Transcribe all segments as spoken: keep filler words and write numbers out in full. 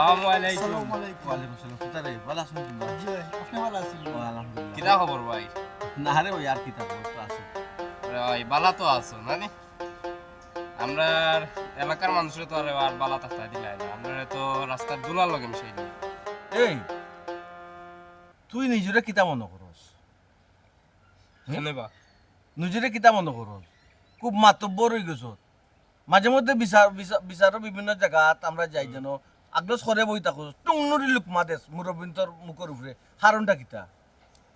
আসসালামু আলাইকুম। আসসালামু আলাইকুম। ওয়ালাইকুম সালাম। কোথায় রে? ভালো আছেন তোমরা? জি ভাই, আপনি ভালো আছেন? ও, আলহামদুলিল্লাহ। কিতা খবর ভাই? না রে ভাই, আর কিতা খবর, তো আছি। আরে ভাই, বালা তো আছো না নি? আমরার এলাকার মানুষরে তো আর, আর বালা থাকতা দিলাই না, আমরারে তো রাস্তার ধুলার লগে মিশাই দিলে। এই, তুই নিজরে কিতা মনে করস? কেনে বা? নিজরে কিতা মনে করস? খুব মাতব্বর অই গেছত। মাঝে মধ্যে বিচার, বিচার, বিচারও বিভিন্ন জাগাত আমরা যাই যেন, আগলস করে বই থাকস, টুংনুরি লুকমা দেস মুরব্বিন্তর মুখর উপরে। কারণটা কিতা?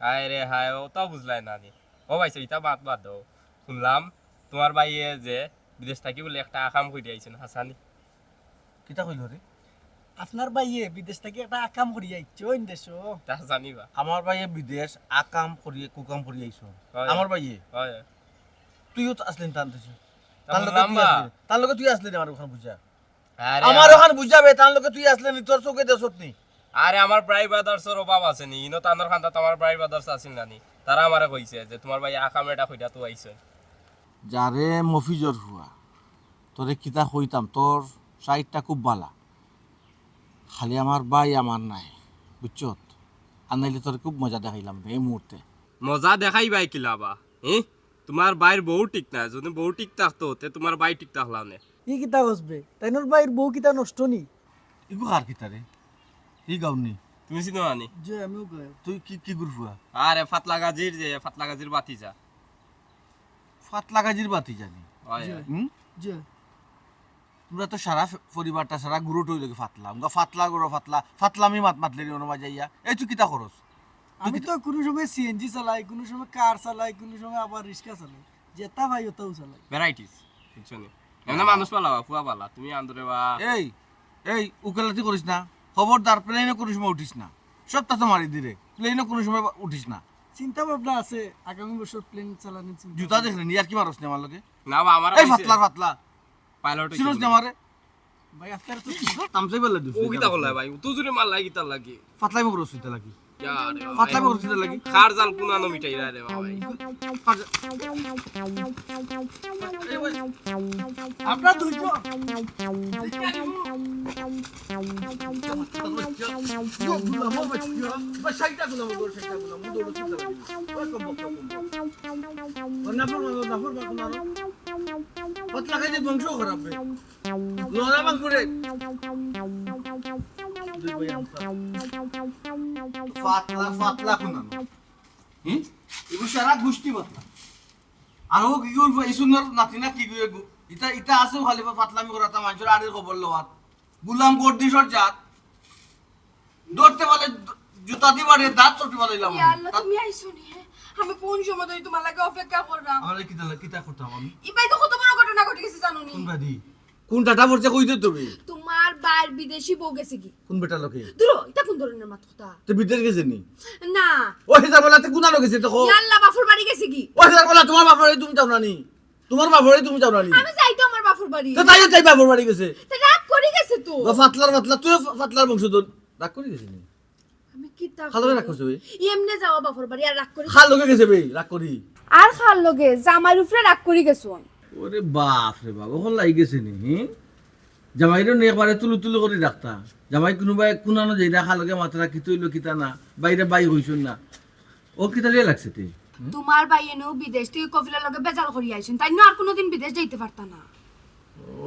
হায় রে হায়, অতাও বুঝলাই না নি। ও ভাই, ইতা মাত বাদ দেও। শুনলাম তোমার ভাইয়ে যে বিদেশ থাকি বুলে একটা আকাম করি আইছইন, হাছা নি? কিতা কইল রে? আপনার ভাইয়ে বিদেশ থাকি একটা আকাম করি আইছইন দেশো। তা জানি বা। আমার ভাইয়ে বিদেশ আকাম করিয়ে কুকাম করিয়ে আইছইন। হয়। আমার ভাইয়ে, হয়। তুইও তো আসলেন তার দেশে। তা তার লগে বললাম তুই বা। আসলে, তার লগে তুই আসলে নি আমার ওখানে বুঝা। আরে আমার ওখানে বুঝাবে, তার লগে তুই আসলে নি, তোর চোখে দেশত নি। আরে, আমার ভাই ব্রাদার্সর অভাব আছে নি? ইনো তানর খান্দাত আমার ভাই ব্রাদার্স আছিল না নি? তারা আমারে কইছে যে তোমার ভাই আকাম এটা কইরা তো আইছে। যারে মফিজর ফুয়া, তোরে কিতা কইতাম, তোর সাইডটা খুব বালা। খালি আমার ভাই আমার নাই, বুঝছত? আর নাইলে তোরে খুব মজা দেখাইলাম এই মুহূর্তে। মজা দেখাই ভাই কিলা বা? হি? তোমার ভাইর বউ ঠিক না, যদি বউ ঠিক থাকতো, তে তোমার ভাই ঠিক থাকলা নে। ই কিতা কস বে? তাইনর ভাইর বউ কিতা নষ্ট নি? ইগু কার কিতা রে? ই গাউনি? তুমি চিনো না নি? জি, আমিও গাই। তুই কি, কি গুরফুয়া? আরে, ফাতলা গাজির যে, ফাতলা গাজির বাতিজা। ফাতলা গাজির বাতিজা নি? হয়। জি। হুম? জি। তোমরা তো সারা ফে-, পরিবারটা সারা গুরুট অইল কি ফাতলা। আমগা ফাতলা গরো ফাতলা, ফাতলামি মাত মাতলে নি অনুমা যাইয়া। এই তুই কিতা করস? আমি তো কোনো সময় সিএনজি চালাই, কোনো সময় কার চালাই, কোনো সময় আবার রিক্সা চালাই, যেটা ভাই ওটাও চালাই। ভ্যারাইটিস, বুঝছো নি? এমনি মানুষ পালা বা, ফুয়া পালা, তুমি আন্দরে বা। এই, এই উকালাতি করিস না, খবরদার প্লেনে কোনো সময় উঠিস না, সবটা তো মারি দিরে, প্লেনে কোনো সময় উঠিস না। চিন্তা ভাবনা আছে আগামী বছর প্লেন চালানোর চিন্তা। জুতা দেখলে নি আর কি মারস নি আমার লগে? না বা, আমার এই ফাতলা ফাতলা, পাইলট চিনস নি আমারে? ভাই আপনারা তো তামসাই বলে দিস। ও কিতা করলা ভাই? ও তো জুরে মারলা কিতা লাগি? ফাতলাই মগর অসুবিধা লাগি? ইয়ারে ফাতলাই মগর অসুবিধা লাগি? কার জাল কোনানো মিটাই রে ভাই? আপনারা দুইজন। ফাতলা খাইতে বংশ খারাপ রে। লড়া বাং করে। ফাতলা, ফাতলা কোনানো। হুম? এগু সারা গুষ্টি ফাতলা। আর ও কি করবো? এই সুন্দর নাতি না কি গো এগু? ইতা, ইতা আছে খালি ফাতলামি করাত, মানুষর আড়ির খবর লওয়াত। গুলাম গর্দিশর জাত। ধরতে পারলে জুতা দি বাড়িয়ে দাঁত চটি ফালাইলাম। ইয়া আল্লাহ, তুমি আইছো নি, হে? আমি কোন সময় ধরে তোমার লাগি অপেক্ষা করলাম। আমার কিতা, কিতা করতাম আমি? ই ভাই তো কত বড় ঘটনা ঘটে গেছে জানো নি? কোন বাদি? কোন টাটা পড়ছে কই দে তুমি? তোমার ভাইর বিদেশি বউ গেছে কি? কোন বেটা লোকে? দূর, এটা কোন ধরনের মাত কথা? তে বিদেশ গেছে নি? না। ও হেজার বলা তে কোন আলো গেছে দেখো? ইয়া আল্লাহ, বাফর বাড়ি গেছে কি? ও হেজার বলা তোমার বাপরে তুমি যাও না নি? তোমার বাপরে তুমি যাও না নি? আমি যাই তো আমার বাফর বাড়ি। তো তাইও তাই বাপর বাড়ি গেছে। তে রাগ করি গেছে তো। বা ফাতলার ফাতলা, তুই ফাতলার বংশধর। রাগ করি গেছে নি? আমি কিতা খালো রাগ করছে বে? এমনে যাওয়া বাফর বাড়ি আর রাগ করি। খাল লগে গেছে বে, রাগ করি। আর খাল লগে জামাইর উপরে রাগ করি গেছো। ওরে বাপ রে বাপ, ওখান লাগি গেছে নি, হি? জামাইরে নি একবারে তুলু তুলু করি রাখতা। জামাই কোনোবায় কোনানো যাই না, খালকে মাত্রা কিতা অইলো কিতা না, বাইরে বাই হইছইন না। ও কিতা লিয়া লাগছে তে? তোমার ভাই এনেও বিদেশ থেকে কফিলার লগে বেজাল করি আইছেন, তাই না আর কোনোদিন বিদেশ যাইতে পারতা না।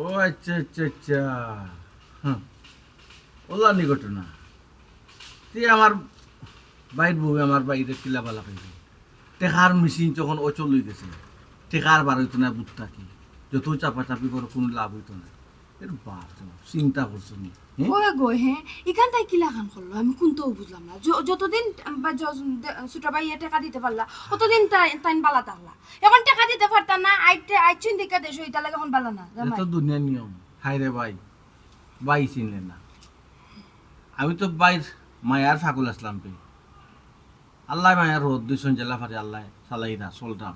ও আচ্ছা, আচ্ছা, আচ্ছা। হুম। ওলা নি ঘটনা। তে আমার বাইর বউ আমার বাইরে কিলা বালা পাইবে। টেকার মেশিন যখন অচল হয়ে গেছে, টেকার বার হইতো না বুঝতা কি। যত চাপাচাপি করো কোনো লাভ হইতো না। এর বাপ রে বাপ, চিন্তা করছো নি? হ্যাঁ? ওই গো, হ্যাঁ, ইখান তাই কিলা খান করলো? আমি কোনটাও বুঝলাম না। য-, যতদিন, উম, বা য-, দে-, ছোট ভাইয়ে টেকা দিতে পারলা, অতদিন তাই, তাইন বালা থাকলা। এখন টেকা দিতে পারতা না, আইতে, আইছইন দেখা দেশো, ইটা লাগে এখন বালা না, জামাই। এত দুনিয়ার নিয়ম। হায় রে ভাই, ভাই চিনলে না। আমি তো ভাইর মায়ার ফাকুল আসলাম পে। আল্লাহ মায়ার রোদ দুইশন জেলা ফারে আল্লাহ চালাই না, চলতাম।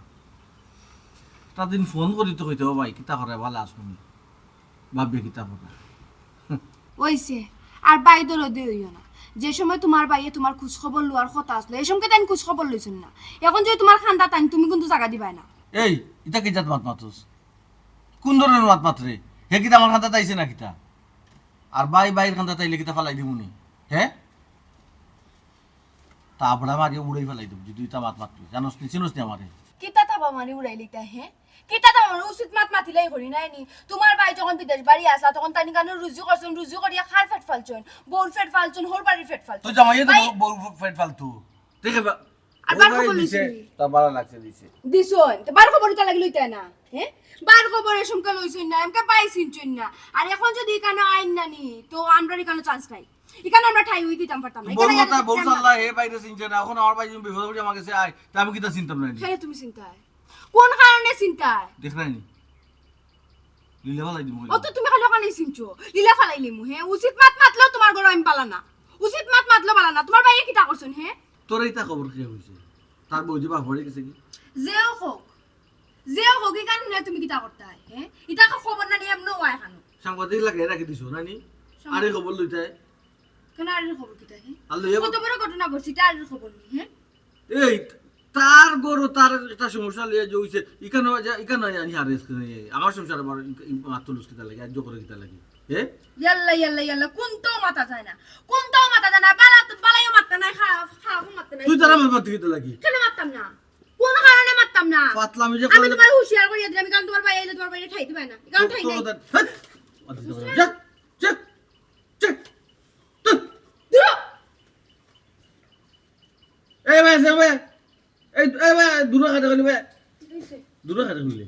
তার দিন ফোন করি তো কইতে, "ও ভাই, কিতা করে, বালা আছো নি? ভাববে কিতা করে?" ওইছে, আর ভাই দরদি হইও না। যে সময় তোমার ভাইয়ে তোমার খোঁজ খবর লওয়ার কথা আসলো, এই সময় তাই খোঁজ খবর লইছেন না। এখন যদি তোমার খান্দা তাইন, তুমি কিন্তু জাগা দিবাই না। এই, ইটা কি জাত মাত মাতস? কোন ধরনের মাত মাত রে? হে কিতা আমার খান্দাত আইছে না কিতা? আর ভাই ভাইর কান্দাত আইলে কিতা ফালাই দিমু নি? হে? থাবড়া মারিয়া উড়াই ফালাই দিমু, যদি ইতা মাত মাতলে। জানোস নি, চিনোস নি আমারে? কিতা থাবড়া মারি উড়াইলিতা, হে? কিতা থাবড়া মারি? উচিত মাত মাতিলাই করি নায় নি? তুমার ভাই যখন বিদেশ বাড়ি আছলা, তখন তাইন ইকানো রুজি করছইন, রুজি করিয়া কার পেট ফালছইন? বউর পেট ফালছইন, হউর বাড়ির পেট ফালছইন। তো জামাইয়ে তো ভাই বউ, বউ পেট ফালতু। দেখে বা-, আর বউ বার ভাই খবর দিছে, লইছইন নি? তার বালা লাগছে দিছে। দিছইন। তো বার খবর ইতা লাগি লইতা না, হে? বার খবর এসমকে লইছইন না, এমকে ভাই চিনছইন না। আর এখন যদি ইকানো আইন না নি, তো আমরার ইকানো chance নাই। ইকানো আমরা ঠাই অই দিতাম পারতাম না। বউর ইকানো কথা, বউ দিতাম না। সাল্লা, হে বাইরে চিনছে না। এখন আমার ভাই যদি বিপদে পড়ি আমার গেছে আয়, তা আমি কিতা চিনতাম না নি? কেনে তুমি চিন্তায়? কোন কারণে চিন্তায়? দেখ নাই নি? লীলা ফালাই দিমু। ও তো তুমি খালি ওখানেই চিনছো। লীলা ফালাই লিমু, হে? উচিত মাত মাতলেও তুমার ঘরো আমি বালা না। উচিত মাত মাতলেও বালা না। তুমার ভাইয়ে কিতা করছইন, হে? তোর ইতা খবর কে কইছে? তার বউ যে বাপ বাড়ি গেছে গি? যেও হোক, যেও হোক, ইখান নিয়া তুমি কিতা করতায়, হে? ইতা খবর না নিয়া এমনও অয় কেনে? সাংবাদিক লাগাই রাখি দিছো না নি? সাংবাদিক। আরে খবর লইতায়। কেনে আরে খবর কিতা, হে? আর লইয়া কত বড় ঘটনা ঘটছে, ইতা আরে খবর নি, হে? এই, তার ঘরো তার একটা সমস্যা লইয়া যে অইছে, ইখানো যা, ইখানো যা, আনি হারে আজকে নিয়ে। আমার সংসার আবার ই-, ই-, মাত তুলস কিতা লাগি, আর জোকরে কিতা লাগি? হে? ইয়াল্লা, ইয়াল্লা, ইয়াল্লা, কুনটাও মাতা যায় না। কুনটাও মাতা যায় না। বালা তো, বালাইও মাততা নায়, খা-, খারাপও মাততা নায়। তুই তারা আমার মাততে কিতা লাগি? কেনে মাততাম না? কোন কারণে মাততাম না? ফাতলামি যে আমি করলে তুমারে হুঁশিয়ার করিয়া দিলাম, কারণ তুমার ভাই আইলে তুমার ভাইরে ঠাই দিবায় না। কারণ তো-, ঠাই তো নাই। কথা-, হেৎ! মাততে কিতা লাগি? যা, যা, যা, যা। দূর হ। এই ভাই, এই ভাই, এই, এই ভাই, দূরে খাটে কইলে ভাই। দূরে খাটে কইলে।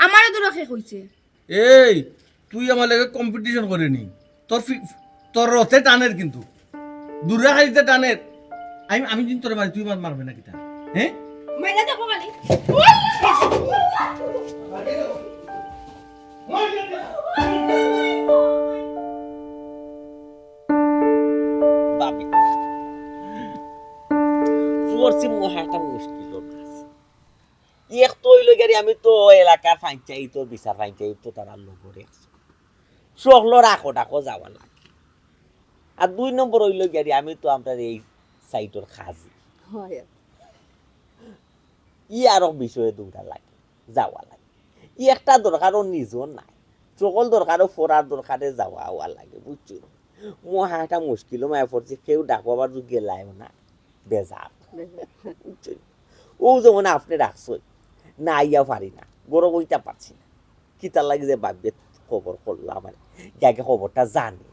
আমারে দূরে কে কইছে? এই, তুই আমার লগে competition করে নি। তোর ফি-, তোর রথে টানের কিন্তু। দূরে খাইতে টানের। আমি, আমি কিন্তু তোরে মারি, তুই মার মারবে না কিতা? হ্যাঁ? মাইরা দেখো খালি। ভাবি, পড়ছি মহা একটা মুশকিল। এক তো অইলো গিয়া রে, আমি তো এলাকার পঞ্চায়েত, বিচার পঞ্চায়েত তো তারার লগে আছি। সকলর আকো ডাকো যাওয়া লাগে। আর দুই নম্বর অইলো গিয়া রে, আমি তো আমরার এই সাইটর কাজী। হয়। ই আরো বিষয়ে দৌড়া লাগে, যাওয়া লাগে। ই একটা দরকারও নিজও নাই। সকল দরকারও ফরার দরকারে যাওয়া আওয়া লাগে, বুঝছো? মহা একটা মুশকিলও মায়া পড়ছে, কেউ ডাকো আবার যদি গেলায়ও না, বেজার। বেজার। বুঝছো? ও যেমন আপনে ডাকছইন, না আইয়া পারি না, ঘরো বইতা পারছি না। কিতা লাগি যে ভাবিয়ে খবর করলাম আর কি, আগে খবরটা জানি।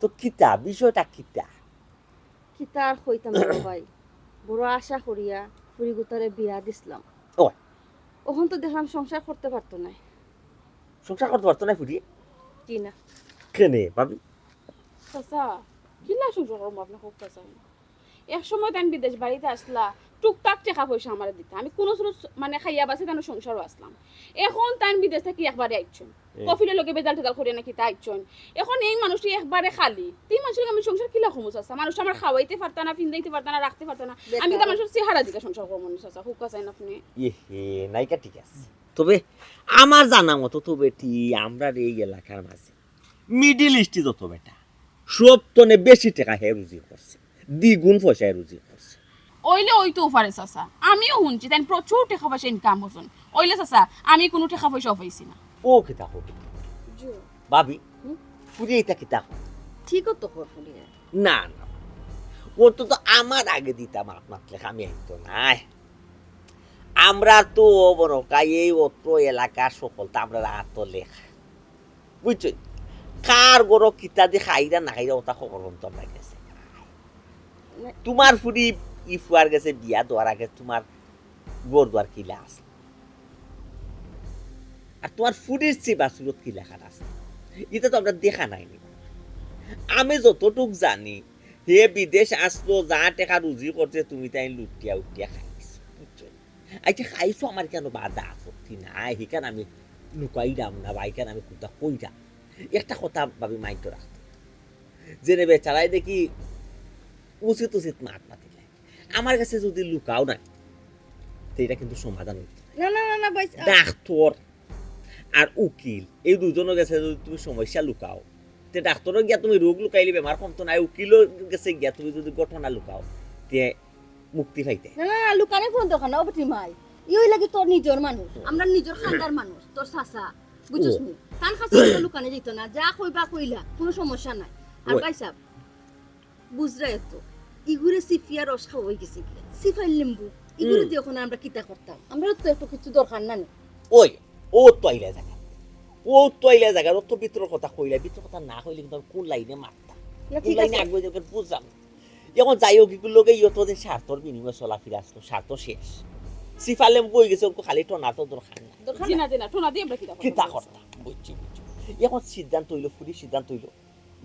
তো কিতা, বিষয়টা কিতা? কিতা আর কইতাম রে ভাই, বড় আশা করিয়া ফুরি গুতারে বিয়া দিছলাম। ওই। অখন তো দেখলাম সংসার করতে পারতো নায়। সংসার করতে পারতো নায় ফুরি? জি না। কেনে, ভাবি? চাচা, কিলা সংসার করমু আপনে কউক্কা চাই? এক সময় তাইন বিদেশ বাড়িত আছলা, টুকটাক টেকা পয়সা আমারে দিতা। আমি কুনু সুরত মানে খাইয়া বাঁচি তান সংসারো আছলাম। অখন তাইন বিদেশ থাকি একবারে আইছইন। এ। কফিলর লগে বেজাল টেজাল করিয়া না কিতা আইছইন। অখন এই মানুষটি একবারে খালি। তে ই মানুষর লগে আমি সংসার কিলা করমু চাচা? মানুষ আমার খাওয়াইতে পারতা না, ফিন্দাইতে পারতা না, রাখতে পারতা না। আমি তো বেকার। মানুষর চেহারা দেখি সংসার করমু নি চাচা, কউক্কা চাইন আপনে। ইয়ে হে, নায়িকা ঠিক আছে। তবে আমার জানা মতো তো বেটি আমরার এই এলাকার মাঝে Middle East-ই যত বেটা, সব তনে বেশি টেকা হে রুজি করছে, দ্বিগুণ পয়সা হে রুজি করছে। অইলে অইতেও পারে চাচা, আমিও হুনছি তাইন প্রচুর টেকা পয়সা income করছইন। অইলে চাচা, আমি কুনু টেকা পয়সাও পাইছি না। ও কিতা কও? জি। ভাবি, হুম? ফুরিয়ে ইতা কিতা কও? ঠিকও তো কর ফুরিয়ে। না, না। ও তো, তো আমার আগে দিতা মাত মাতলে কামে আইতো নায়। আমরা তো বড় কাই এই অত্র এলাকার সকল তো আমরার আতো লেখা। বুঝছো? কার ঘরো কিতা দি খাইরা না খাইরা ওটা খবর হন তো আমরা গেছে। না। তুমার ফুরি ই ফুয়ার গেছে বিয়া দেওয়ার আগে তুমার ঘর দুয়ার কিলা আছে? আর তুমার ফুরির চেয়ে বাসুরত কিলা খান আছে? ইটা তো আমরা দেখা নাই নি। আমি যতটুক জানি, হে বিদেশ আসলো, যা টেকা রুজি করছে, তুমি তাই লুটিয়া উটিয়া খাইছো, বুঝছো? আচ্ছা, খাইছো আমার কেন বাধা আপত্তি নাই, হিখান আমি লুকাইরাম না বা হিখান আমি কুন্তা কইরাম। একটা কথা ভাবি mind-ও রাখতো, যেনে বেচারায় দেখি উচিত উচিত মাত মাতিলে, আমার গেছে যদি লুকাও না, তে ইটা কিন্তু সমাধান অইতো না। না, না, না, না, ভাই, আ- ডাক্তর আর উকিল, এই দুইজনর গেছে যদি তুমি সমস্যা লুকাও, তে ডাক্তরও গিয়া তুমি রোগ লুকাইলে বেমার কমতো নায়, উকিলও গেছে গিয়া তুমি যদি ঘটনা লুকাও, তে মুক্তি পাইতে। না, না, না, লুকানি কুনু দরকার না, ও বেটি মাই। ই অইলা কি তোর নিজর মানুষ, আমরার নিজর খান্দার মানুষ, তোর চাচা, বুঝছস ও। নি? তান কাছে তো লুকানি যাইতো না, যা কইবা কইলা, কুনু সমস্যা নাই। আর ওই। ভাইসাব, বুঝরায় তো, ইগুরে সিফিয়া রস খাওয়াই গেছে গিয়া। সিফার লেম্বু, ইগুরে হুম। দিয়া অখন আমরা কিতা করতাম? আমরার তো একটু কিছু দরকার না নি? ওই, ও তো আইলা জাগা। ও তো আইলা জাগা, ও তো ভিতরর কথা কইলা, ভিতরর কথা না কইলে কিন্তু আমি কোন লাইনে মারতাম? না, কোন ঠিক লাইনে আছে। আগুয়াই যাইতাম বুঝলাম না। অখন যাই হোক, ইগুর লগে অতদিন স্বার্থর বিনিময়ে চলাফিরা আছিল, স্বার্থ শেষ। সিফার লেম্বু অই গেছে, অখন খালি টোনা তো দরকার না। দরকার জি না। না, জি না, টোনা দিয়া আমরা কিতা করতাম? কিতা করতাম? বুঝছি, বুঝছি। অখন সিদ্ধান্ত অইলো, ফুরি সিদ্ধান্ত অইলো।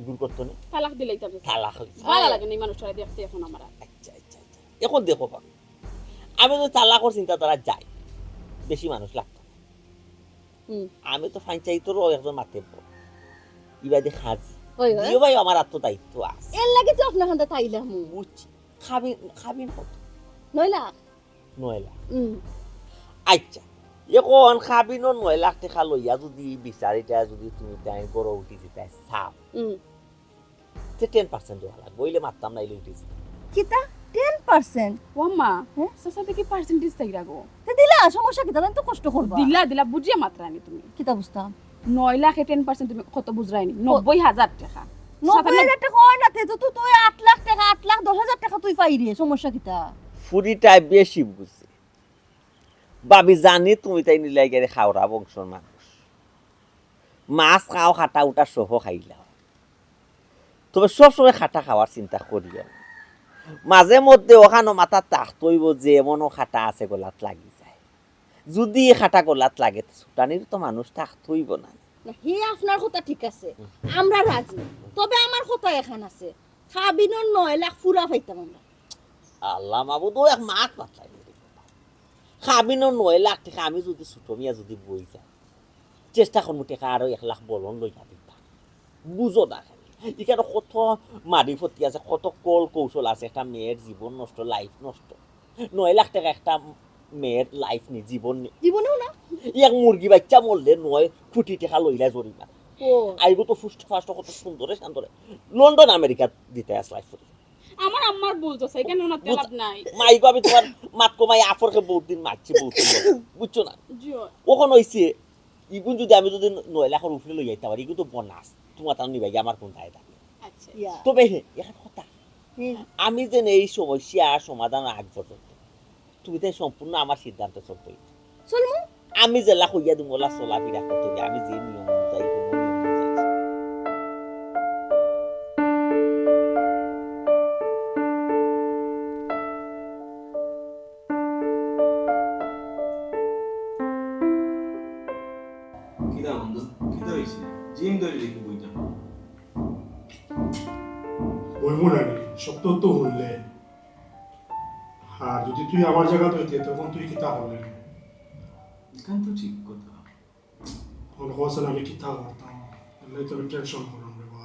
গুরু করতো নি? তালাক দিলাইতাম চাচা। তালাক অইছে। ভালা লাগে না ই মানুষটারে দেখতে অখন আমার আর। আচ্ছা, আচ্ছা, আচ্ছা। অখন দেখো বাবা, আমি তো তালাকর চিন্তাধারা যাই, বেশি মানুষ লাগতো না। হুম। আমি তো পঞ্চায়েতরও একজন মাতব্বর, ইবাদি কাজী। অয়, অয়। দুইও ভাই আমার আতো দায়িত্ব আছে। এর লাগি তো আপনার কাছে আইলাম। বুঝছি। কাবিন, কাবিন কত? নয় লাখ। নয় লাখ। হুম। আচ্ছা, অখন কাবিনর নয় লাখ টেকা লইয়া যুদি বিচারিটা যুদি তুমি তাইন ঘরো উঠি দিতায় চাও, হুম। তে ten percent দেওয়া লাগবো, অইলে মারতাম, নাইলে উঠি দিতাম। কিতা? Ten percent? ও আম্মা, হ্যাঁ? চাচা দেখি percentage তাই রাখো। তে দিলা, সমস্যা কিতা? তাইন তো কষ্ট করবা। দিলা, দিলা, বুঝিয়া মাতরায় নি তুমি। কিতা বুঝতাম? নয় লাখে ten percent তুমি কত বুঝরায় নি? নব্বই হাজার টেকা। নব্বই হাজার টেকা অয় না, তে তো তুই আট লাখ টেকা, আট লাখ দশ হাজার টেকা তুই পাইরে, সমস্যা কিতা? ফুরিটায় বেশি বুঝে। ভাবি জানি তুমি তাইন ইলাইগারে খাওরা বংশর মানুষ। মাছ খাও, কাটা উটা সহ খাইলাও। তবে সবসময় কাটা খাওয়ার চিন্তা করিও না। মাঝে মধ্যে অখানো মাথাত থাকতো অইবো যে এমনও কাটা আছে গলাত লাগি যায়। যুদি ই কাটা গলাত লাগে, তে ছুটানির তো মানুষ থাকতো অইবো না। না, হে আপনার কথা ঠিক আছে, আমরা রাজি। তবে আমার কথা এখান আছে, কাবিনর নয় লাখ পুরা পাইতাম আমরা। আল্লাহ মাবুদ, ও এক মাত মাতলাই নি। কাবিনর নয় লাখ টেকা আমি যুদি ছুটো মিয়া যুদি বই যাই, চেষ্টা করমু টেকা আরো এক লাখ বলন লইয়া দিতা। বুঝো না কেনে? ইখানো কত মারিফতি আছে, কত কল কৌশল আছে, একটা মেয়ের জীবন নষ্ট, life নষ্ট। নয় লাখ টেকা একটা মেয়ের life নি, জীবন নি। জীবনেও না। এক মুরগি বাচ্চা মরলে নয় কোটি টেকা লইলা জরিমানা। ও। আইবো তো ফুষ্ট ফাষ্ট কত সুন্দরে শান্তরে। লন্ডন আমেরিকা দিতে আসলাই ফুরি। আমার আম্মার ভুল তো, সেখানে ওনার বুঝ-, তেলাপ নাই। মাইগো, আমি তুমার মাত কমাই আফরকে বহুত দিন মারছি, বহুত দিন। বুঝছো না? জি। অখন অইছে, ইগুন যুদি আমি যুদি নয় লাখর উপরে লই যাইতাম পারি, ইগু তো bonus। তুমার তার নিবাই আমার কোন দায় থাকে? আচ্ছা। ইয়া। তবে হে, একটা কথা। হুম। আমি যেন এই সমস্যা সমাধান আগ পর্যন্ত, তুমি তাই সম্পূর্ণ আমার সিদ্ধান্ত চলতে হইবে। চলমু। আমি যেলা কইয়া দিমু, ওলা চলাফিরা করতে হইবে। আমি যে নিয়ম অনুযায়ী কইমু, নিয়ম অনুযায়ী চলমু। কিতা বন্ধু, কিতা হইছে? জিম ধরে দেখি বইটা। বইমু নানি, সত্য তো হুনলে। আর যুদি তুই আমার জাগাত অইতে, তখন তুই কিতা করলে রে? ইখান তো ঠিক কথা। মনে করছেন আমি কিতা করতাম, এর লাগি তো আমি tension করলাম রে বা।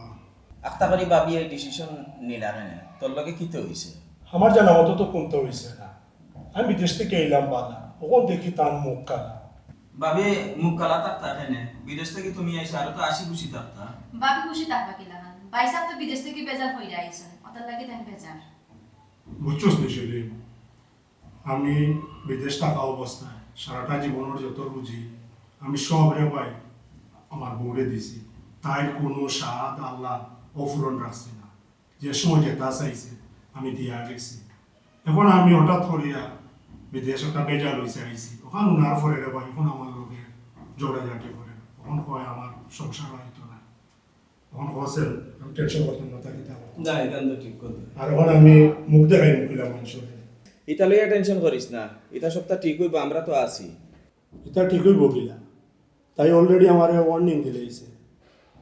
আখতা করি ভাবি এই decision নিলা কেনে? তোর লগে কিতা হইছে? আমার জানা মতো তো কুন্তা হইছে না। আমি বিদেশ থাকি আইলাম বালা, অখন দেখি তান মুখ কালা। ভাবি মুখ কালা থাকতা কেনে? বিদেশ থাকি তুমি আইছো, আরো তো হাসি খুশি থাকতা। ভাবি খুশি থাকবা কিলা? ভাইসাব তো বিদেশ থাকি বেজার অইয়া আইছইন, অতার লাগি তাইন বেজার। বুঝছস নি সেলিম, আমি বিদেশ থাকা অবস্থায় সারাটা জীবনর যত রুজি আমি সব রে ভাই আমার বউরে দিছি। তাইর কুনু স্বাদ আল্লাহ অপূরণ রাখছি না। যে সময় যেটা চাইছে আমি দিয়া গেছি। এখন আমি হঠাৎ করিয়া বিদেশ একটা বেজার অইছে আইছি। অখান হুনার পরে রে ভাই, এখন আমার লগে ঝগড়াঝাটি করে। অখন কয় আমার সংসার অইতো না। অখন কছেন, আমি tension করতাম না, তা কিতা করতাম? না, ইখান তো ঠিক কথা। আর অখন আমি মুখ দেখাই মুখিলা মানুষের। ইতা লইয়া tension করিস না, ইতা সবতা ঠিক অইবো, আমরা তো আছি। ইতা ঠিক অইবো কিলা? তাই already আমারে warning দিলাইছে,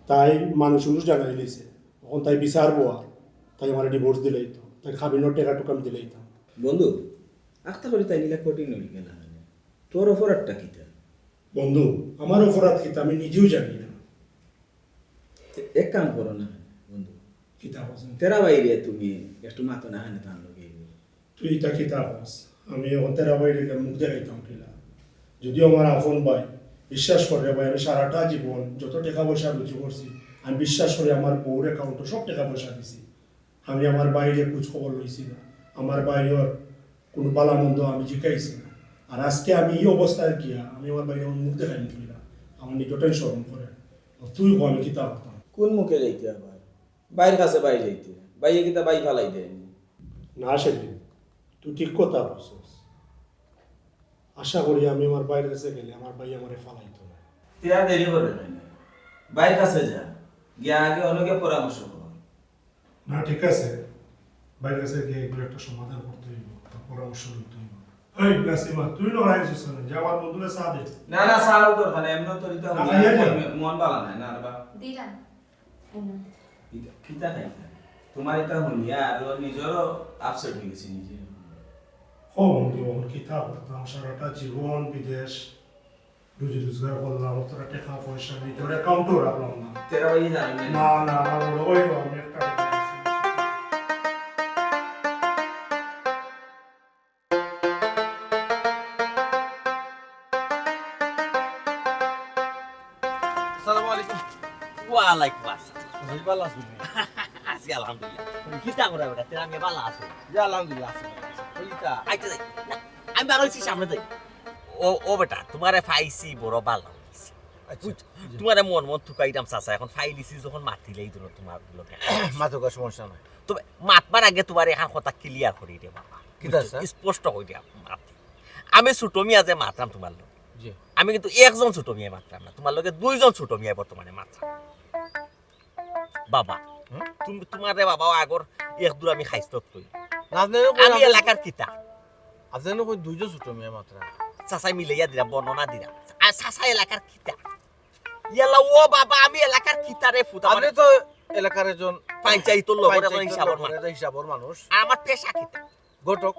তাই মানুষ উনুষ জানাই লইছে। অখন তাই বিচার বওয়া, তাই আমারে divorce দিলাইতো, তাই কাবিনর টেকা টুকা আমি দিলাইতাম। বন্ধু, আখতা করি তাই নিলা কঠিন অই গেলা। তোর অপরাধটা কিতা? বন্ধু, আমার অপরাধ কিতা আমি নিজেও জানি না। এ-, এক কাম করো না বন্ধু। কিতা করছেন? তেরা বাইরে তুমি একটু মাতো না, হানে তান লগে। তুই ইতা কিতা কস? আমি অখন তেরা বাইরে গিয়া মুখ দেখাইতাম কিলা? যদিও আমার আপন ভাই, বিশ্বাস কর রে ভাই, আমি সারাটা জীবন যত টেকা পয়সা রুজি করছি, আমি বিশ্বাস করি আমার বউর account-ও সব টেকা পয়সা দিছি। আমি আমার ভাইরে খোঁজ খবর লইছি না, আমার ভাইর কুনু ভালা মন্দ আমি জিকাইছি না। আর আজকে আমি ই অবস্থায় গিয়া আমি আমার ভাইরে মুখ দেখাইমু কিলা? আমার নিজেরটাই শরম করে। তুই ক আমি কিতা করতাম? কোন মুখে যাইতে আবার? ভাইর কাছে ভাই যাইতে, ভাইয়ে কিতা ভাই ফালাই দেয়নি? না সেদিন, তুই ঠিক কথা কইছস। আশা করি আমি আমার ভাইর কাছে গেলে আমার ভাই আমারে ফালাইতো না। তুই আর দেরি করবে না, ভাইর কাছে যা, গিয়া আগে অনেকে পরামর্শ কর। না, ঠিক আছে, ভাইর কাছে গিয়া এগুলো একটা সমাধান করতে হইব, একটা পরামর্শ নিতে হইব। এই নাসিমা, তুই লড়াই করছিস না, যা আমার বন্ধুরে চা দে। না, না, চা দরকার নাই, এমনি তোর ইতা না, খাইয়া যা। মন, মন ভালা নাই, না রে বা। দিলাম। ইতা, কিতা খাইতা? তোমার ইতা হুনিয়া আরো নিজেরও upset হয়ে গেছি নিজে। ও বন্ধু, এখন কিতা করতাম? সারাটা জীবন বিদেশ, রুজি রোজগার করলাম, অতটা টাকা পয়সা নেই, তোর account-ও রাখলাম না। তেরা ভাই জানি না। না, না, আমার বড় ভাই, আমি একটা আসসালামু আলাইকুম। ওয়ালাইকুম আসসালাম। ভাই, ভালা আছো নি? আছি আলহামদুলিল্লাহ। কিতা করে বেটা? তেরা আমি ভালা আছি। জি, আলহামদুলিল্লাহ, আছি ভালা আছি। ওই কিতা? আচ্ছা, যাই। না, আমি বার হইছি, সামনে যাই। ও, ও বেটা, তোমারে পাইছি, বড় ভালা হইছে। আচ্ছা, বুঝছো? জি। তোমারে মন মন তুকাইতাম চাচা, এখন ফাইলিছি যখন মাতিলেই ধরো তোমার লগে। মাথা সমস্যা নাই। তবে মাতবার আগে তোমার এখন কথা clear করি রে বাবা। কিতা বুঝছো? স্যার? স্পষ্ট করি দিয়া মাতি। আমি ছোট মিয়া যে মাতরাম তোমার লগে। জি। আমি কিন্তু একজন ছোট মিয়া মাতরাম না, তোমার লগে দুইজন ছোট মিয়া বর্তমানে মাতরাম। বাবা, হুম? তুমি, তোমার রে বাবা, আগর এক দূর আমি খাইস্ত কই। না, আপনি এরকম আমি আপনি এলাকার কিতা? আপনি এরকম দুইজন ছোট মিয়া মাতরা। চাচাই মিলাইয়া দিরা, বর্ণনা দিরা। আর চাচা এলাকার কিতা? ইয়ালা ও বাবা, আমি এলাকার কিতা রে ফুতা? আপনি মানে তো এলাকার একজন পঞ্চায়েতর লোকের একজন পঞ্চায়েতর হিসাবর লোকের মানুষ। একজন হিসাবর মানুষ। আর আমার পেশা কিতা? ঘটক।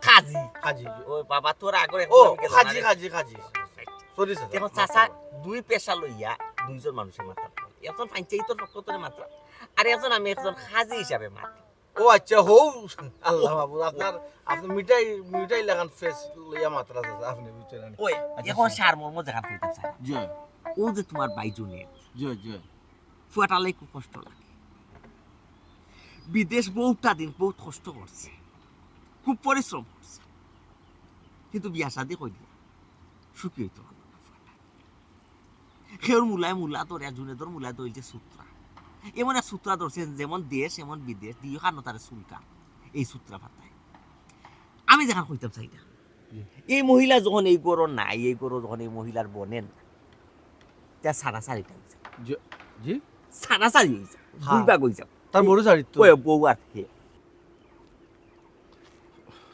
কাজী। কাজী। ও বাবা, তোর আগর ও, একদম গেল না কাজী, রে। কাজী, কাজী। Sorry, sir। এখন চাচা দুই পেশা লইয়া দুইজন মানুষের মাথা। একজন পঞ্চায়েতর পক্ষ থেকে মাথা, আর একজন আমি একজন কাজী হিসাবে মাথা। ও আচ্ছা, হো, আল্লাহ মাবুদ, আপনার, আপনি মিঠাই, মিঠাই লাগান face লইয়া মাত্রা আছে, আপনি বুঝছেন না? ওই, আচ্ছা, এখন আচ্ছা। সারমর্ম যেখান কইতাম চাই। জি। ও যে তোমার ভাই জুনেদ। জি, জি। ফুয়াটালাই খুব কষ্ট লাগে। বিদেশ বহুতটা দিন বহুত কষ্ট করছে, খুব পরিশ্রম করছে, কিন্তু বিয়া শাদি করিয়া সুখী হইতো পারলো না। কেউর মুলায় মুলা ধরে, জুনেদর মুলায় ধরছে সূত্রা। এমন এক সূত্রা ধরছে, যেমন দেশ, এমন বিদেশ, দিও খানো তারে চুলকা। এই সূত্রা পাতায়। আমি যেখান কইতাম চাই না। জি। এই মহিলা যখন এই ঘরো নাই, এই ঘরো যখন এই মহিলার বনে না, তা সারাসারিটা হইছে। জি, জি। সারাসারি হইছে। হ্যাঁ। দুই ভাগ হইছে। তার বড় সারি তো। ওই বউ আর হে।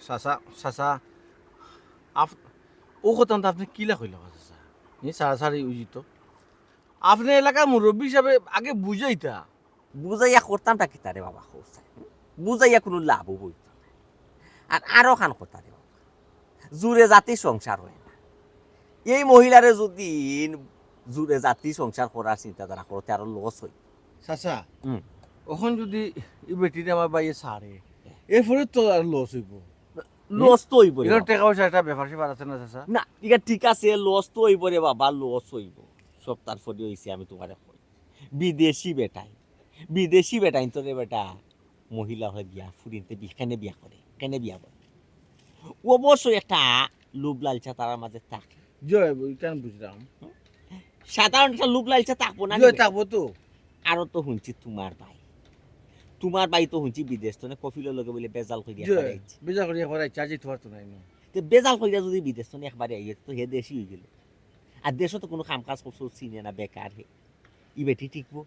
চাচা, চাচা, আপ-, ও কথা তো আপনি কিলা কইলা, চাচা? ই সারাসারি হইছে তো। আপনি এলাকার মুরব্বী হিসাবে আগে বুঝাইতা। বুঝাইয়া করতামটা কিতা রে বাবা, কও চাই? বুঝাইয়া কোনো লাভ হইতো না। আর আরো খান কথা রে বাবা, জুরে জাতি সংসার হয় না। এই মহিলারে যদি জুরে জাতি সংসার করার চিন্তাধারা করো, তে আরো loss হয়। চাচা, হুম। অখন যদি ই বেটিরে আমার ভাইয়ে ছাড়ে, এরপরে তো আর loss হইব। Loss তো হইব রে এর বাবা। টাকা পয়সা একটা ব্যাপার স্যাপার আছে না, চাচা? না, ইটা ঠিক আছে, loss তো হইব রে বাবা, loss হইব। সব তারপরে হইছে, আমি তোমারে কই। বিদেশি বেটায়, বিদেশি বেটায় তো রে বেটা, মহিলা হলে বিয়া ফুরিনতে বি-, কেনে বিয়া করে, কেনে বিয়া করে। অবশ্যই একটা লোভ লালসা তার মাঝে থাকে। জি, ওই কেন বুঝলাম? সাধারণ একটা লোভ লালসা থাকবো না জি, নি? থাকবো তো। আরো তো হুনছি তোমার ভাই, তোমার ভাই তো হুনছি বিদেশ তো কফিলর লগে বলে বেজাল করিয়া জি, করাইছে। বেজাল করিয়া করাইছে, আর যাইতে পারতো না এমনি। তে বেজাল করিয়া যদি বিদেশ তো একবারে আইয়ে তো হে দেশি হয়ে গেল। আর দেশও তো কোনো কাম কাজ করছে, চিনে না, বেকার হে। ই বেটি টিকবো?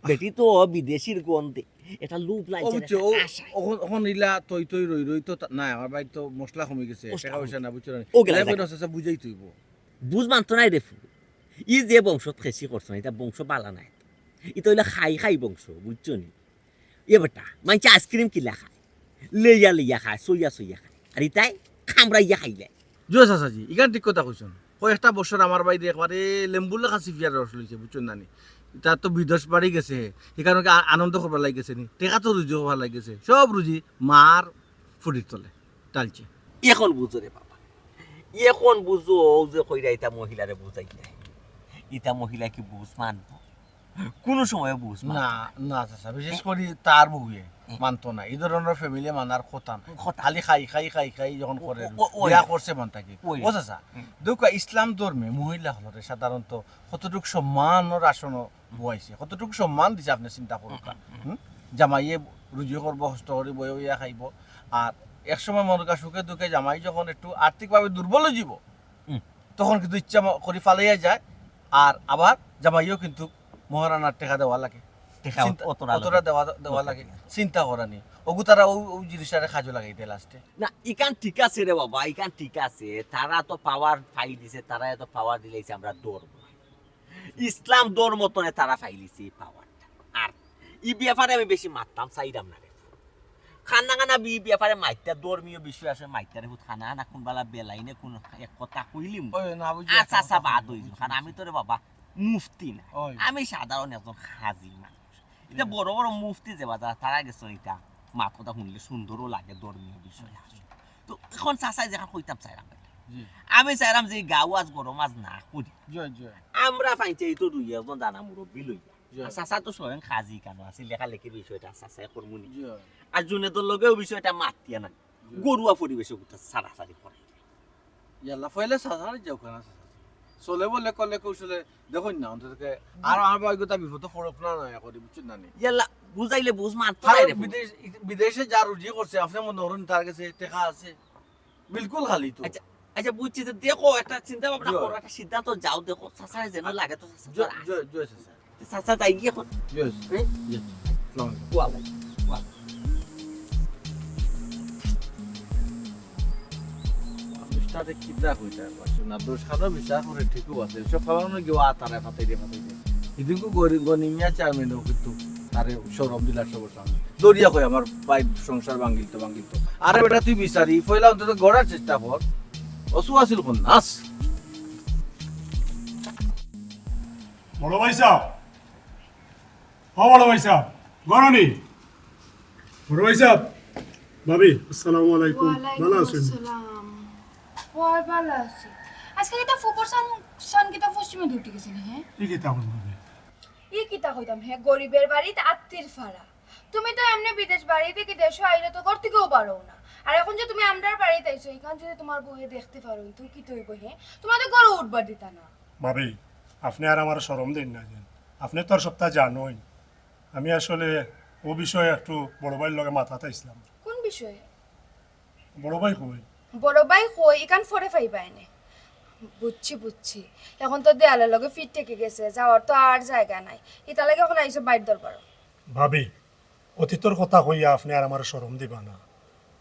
বেটি তো বিদেশির গন্ধে এটা লোভ ও লাগছে, বুঝছো, একটা ও আশা। অখন, অখন ইলা তৈ তৈ রই রই তো তা-, না, আমার ভাই তো মশলা কমে গেছে, মশলা টাকা পয়সা কমে না, বুঝছো না? ও গেলা লাই যাক। কইরা চাচা বুঝাই তুইব। বুঝ মানতো নাই রে ফু। ই যে বংশ খেসি করছো না, এটা বংশ বালা নাই। এটা হইলে খাই খাই বংশ, বুঝছো নি? এ বেটা, মানছে আইসক্রিম কিলা খায়, লেইয়া লেইয়া খায়, সইয়া সইয়া খায়। আর ইতায় খামড়াইয়া খাইলে। জুয়ে চাচাজি, ইখান ঠিক কথা কইছন। কয়েকটা বছর আমার বাইরে একবারে লেম্বুর লেখা চিপিয়ার রস লইছে, বুঝছন না নি? তার তো বিদেশ বাড়ি গেছে, হে কারণে কি আ-, আনন্দ করবার লাগি গেছে নি? টেকা তো রুজি করবার লাগি গেছে। সব রুজি মার ফুড়ির তলে টালছে। এখন বুঝো রে বাবা, এখন বুঝো, ও যে কইরা ইতা মহিলারে বুঝাইতে, ইতা মহিলা কি বুঝ মানবো? কোনো সময় বুঝ মানতো না। না, চাচা, বিশেষ করি তার বউয়ে মানতো না। এই ধরনের ফ্যামিলি মানার কথা না। খালি খাই, খাই, খাই, খাই যখন করে, বিয়া করছে মান থাকি। ও চাচা, দেখো, ইসলাম ধর্মে মহিলা হলরে সাধারণত কতটুক সম্মানর আসন বওয়াইছে, কতটুক সম্মান দিছে, আপনে চিন্তা করুক্কা। জামাইয়ে রুজি করবো, কষ্ট করি বইয়া বইয়া খাইবো। আর এক সময় মনে কর সুখে দুঃখে জামাই যখন একটু আর্থিকভাবে দুর্বল অইযিবো, তখন কিন্তু ইচ্ছা করি ফালাইয়া যায়। আর আবার জামাইও কিন্তু মহারানার টেকা দেওয়া লাগে, টেকা চিন্তা, অতরা অতরা লাগে। দেওয়া, দেওয়া লাগে। চিন্তা করানি, ওগু তারা ওই, ওই জিনিসটারে কাজো লাগাইতে লাস্টে। না, ইখান ঠিক আছে রে বাবা, ইখান ঠিক আছে। তারা তো পাওয়ার পাইলিছে, তারা এত পাওয়ার দিলাইছে, আমরা ধর্ম, ইসলাম ধর্ম তনে তারা পাইলিছে এই পাওয়ারটা। আর এই ব্যাপারে আমি বেশি মাততাম চাইরাম না রে। কানা কানা বি ব্যাপারে মাততা, ধর্মীয় বিষয় আছে মাততা রে, হুত কানা কানা কোন বালা বেলাইনে কোন এক কথা কইলিমু। ওই না, বুঝি আর চাচা বাদ অইযিবো, কারণ আমি তো রে বাবা মুফতি না, ওই। আমি সাধারণ একজন কাজি মানুষ। ইতা বড় বড় মুফতি যে বাজার, তারা গেছে ইতা মাত কথা হুনলে সুন্দরও লাগে, ধর্মীয় বিষয় আছে। তো এখন চাচায় যেখান কইতাম চাইরাম, জি। আমি চাইরাম যে গাউ আজ গরম আজ না করি। জি, জি। আমরা পাইছি এই তো দুই একজন জানা মুরব্বি লইয়া। জি। আর চাচা তো স্বয়ং কাজি কানো আছে, লেখালেখির বিষয়টা চাচায় করমুনি। জি। আর জুনেদর লগেও বিষয়টা মাতিয়া না। জি। গরুয়া পরিবেশে উঠা সারাসারি করে। ইয়াল্লা, পয়লা চাচারে যাও কেন চাচা? চলে বলে কলে কৌশলে দেখইন না, অন্তত আর আমার ভাগ্যটা বিপদে পড়ুক না, না করি, বুঝছেন না নি? ইয়াল্লা, বুঝাইলে বুঝ মানতো কারণ নাই রে। বিদেশ, বিদেশে যা রুজি করছে, আপনে মনে করইন তার গেছে টেকা আছে? বিলকুল খালি তো। আচ্ছা, আচ্ছা, বুঝছি, তো দেখো, একটা চিন্তা ভাবনা জি। করো, একটা সিদ্ধান্ত যাও, দেখো, চাচারে যেন লাগে তো চাচা জয়, জয়, জয় চাচা। চাচা যাই গিয়া এখন। Yes. হ্যাঁ? Yes. আসসালামু আলাইকুম। ওয়ালাইকুম, ওয়ালাইকুম। মানুষটারে কিতা কইতা পারছো না, দশ খানো বিচার করে ঠিকও আছে। সব খাবার মনে গিয়ে আ তারা ফাতাই দিয়ে ফাতাই দিয়ে। ইদিনকু গরি-, গনি মিয়া চেয়ারম্যানও কিন্তু তারে শরম দিলা সব সামনে। দরিয়া কই আমার ভাই সংসার ভাঙিল তো, ভাঙিল তো। আরে বেটা তুই বিচারি, পয়লা অন্তত গড়ার চেষ্টা কর। অসু আছিল কোন নাস। বড় ভাই সাহেব, ও বড় ভাই সাহেব, গরনি। বড় ভাই সাহেব, ভাবি, আসসালামু আলাইকুম। ভালো আছেন? ওয়ালাইকুম আসসালাম। ওই ভালো আছি। আজকে কিতা ফুপুর সান, সান কিতা পশ্চিমে উঠি গেছে নি, হ্যাঁ? ই কিতা কোন ভাবি? ই কিতা কইতাম, হ্যাঁ, গরিবের বাড়িত আত্তির ফাড়া। তুমি তো এমনে বিদেশ বাড়ি থাকি দেশো আইলে তো ঘর থাকিও বারও না। আর এখন যে তুমি আমরার বাড়িত আইছো, ইখান যদি তুমার বউয়ে দেখতে পারইন, তুমি কিতা অইবো, হ্যাঁ? তুমার তো ঘরও উঠবার দিতা না। ভাবি, আপনে আর আমারে শরম দেইন না যেন। আপনে তো আর সবটা জানইন। আমি আসলে ও বিষয়ে একটু বড় ভাইর লগে মাতাত আইছলাম। কোন বিষয়ে? বড় ভাই কই? বড় ভাই কই? ইখান পরে পাইবা এনে। বুঝছি, বুঝছি। এখন তো দেয়ালর লগে ফিট ঠেকি গেছে, যাওয়ার তো আর জাগা নাই। ইতার লাগি এখন আইছো বাইর দরবারো। ভাবি, অতীতর কথা কইয়া আপনে আর আমারে শরম দিবা না।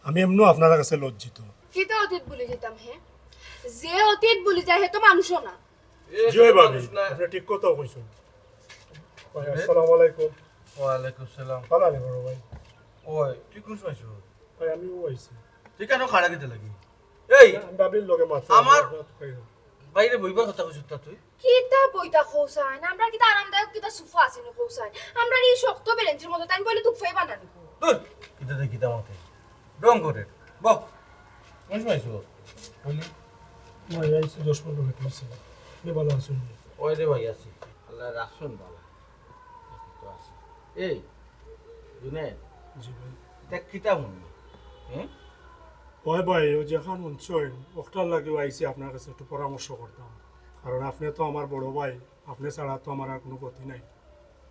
আমি এমনেও আপনার কাছে লজ্জিত। কিতা অতীত ভুলি যাইতাম, হে? যে অতীত ভুলি যায়, হে তো মানুষও না। জি অয় ভাবি, আপনে ঠিক কথা কইছইন। ভাই, আসসালামু আলাইকুম। ওয়ালাইকুম সালাম। ভালা নি বড় ভাই? ওই, তুই কোন সময় আইছস? ভাই, আমিও আইছি। তুই কেনে খাড়া কিতার লাগি? এই, আমি ভাবির লগে মাত আমার বাইরে বইবার কথা কইছস না তুই? কিতা বইতা কইছইন? আমরার কিতা আরামদায়ক কিতা সোফা আছে নি কইছইন? আমরার ই শক্ত বেলেঞ্চির মতো তাইন বইলে দুখ পাইবা না নি? দূর, কিতা দে কিতা মাতে। ঢং করে। বহ। কোন সময় আইছস? বলি। ভাই, আইছি দশ পনেরো মিনিট অইছে। আপনে ভালা আছইন নি? ওই রে ভাই, আছি। আল্লায় রাখছইন ভালা। এই, জুনেদ। জি ভাই। ইতা কিতা মনে? হ্যাঁ? ওই ভাই, ও যেখান হুনছইন, অকটার লাগিও আইছি আপনার কাছে একটু পরামর্শ করতাম। কারণ আপনে তো আমার বড় ভাই, আপনে ছাড়া তো আমার আর কোনো গতি নাই।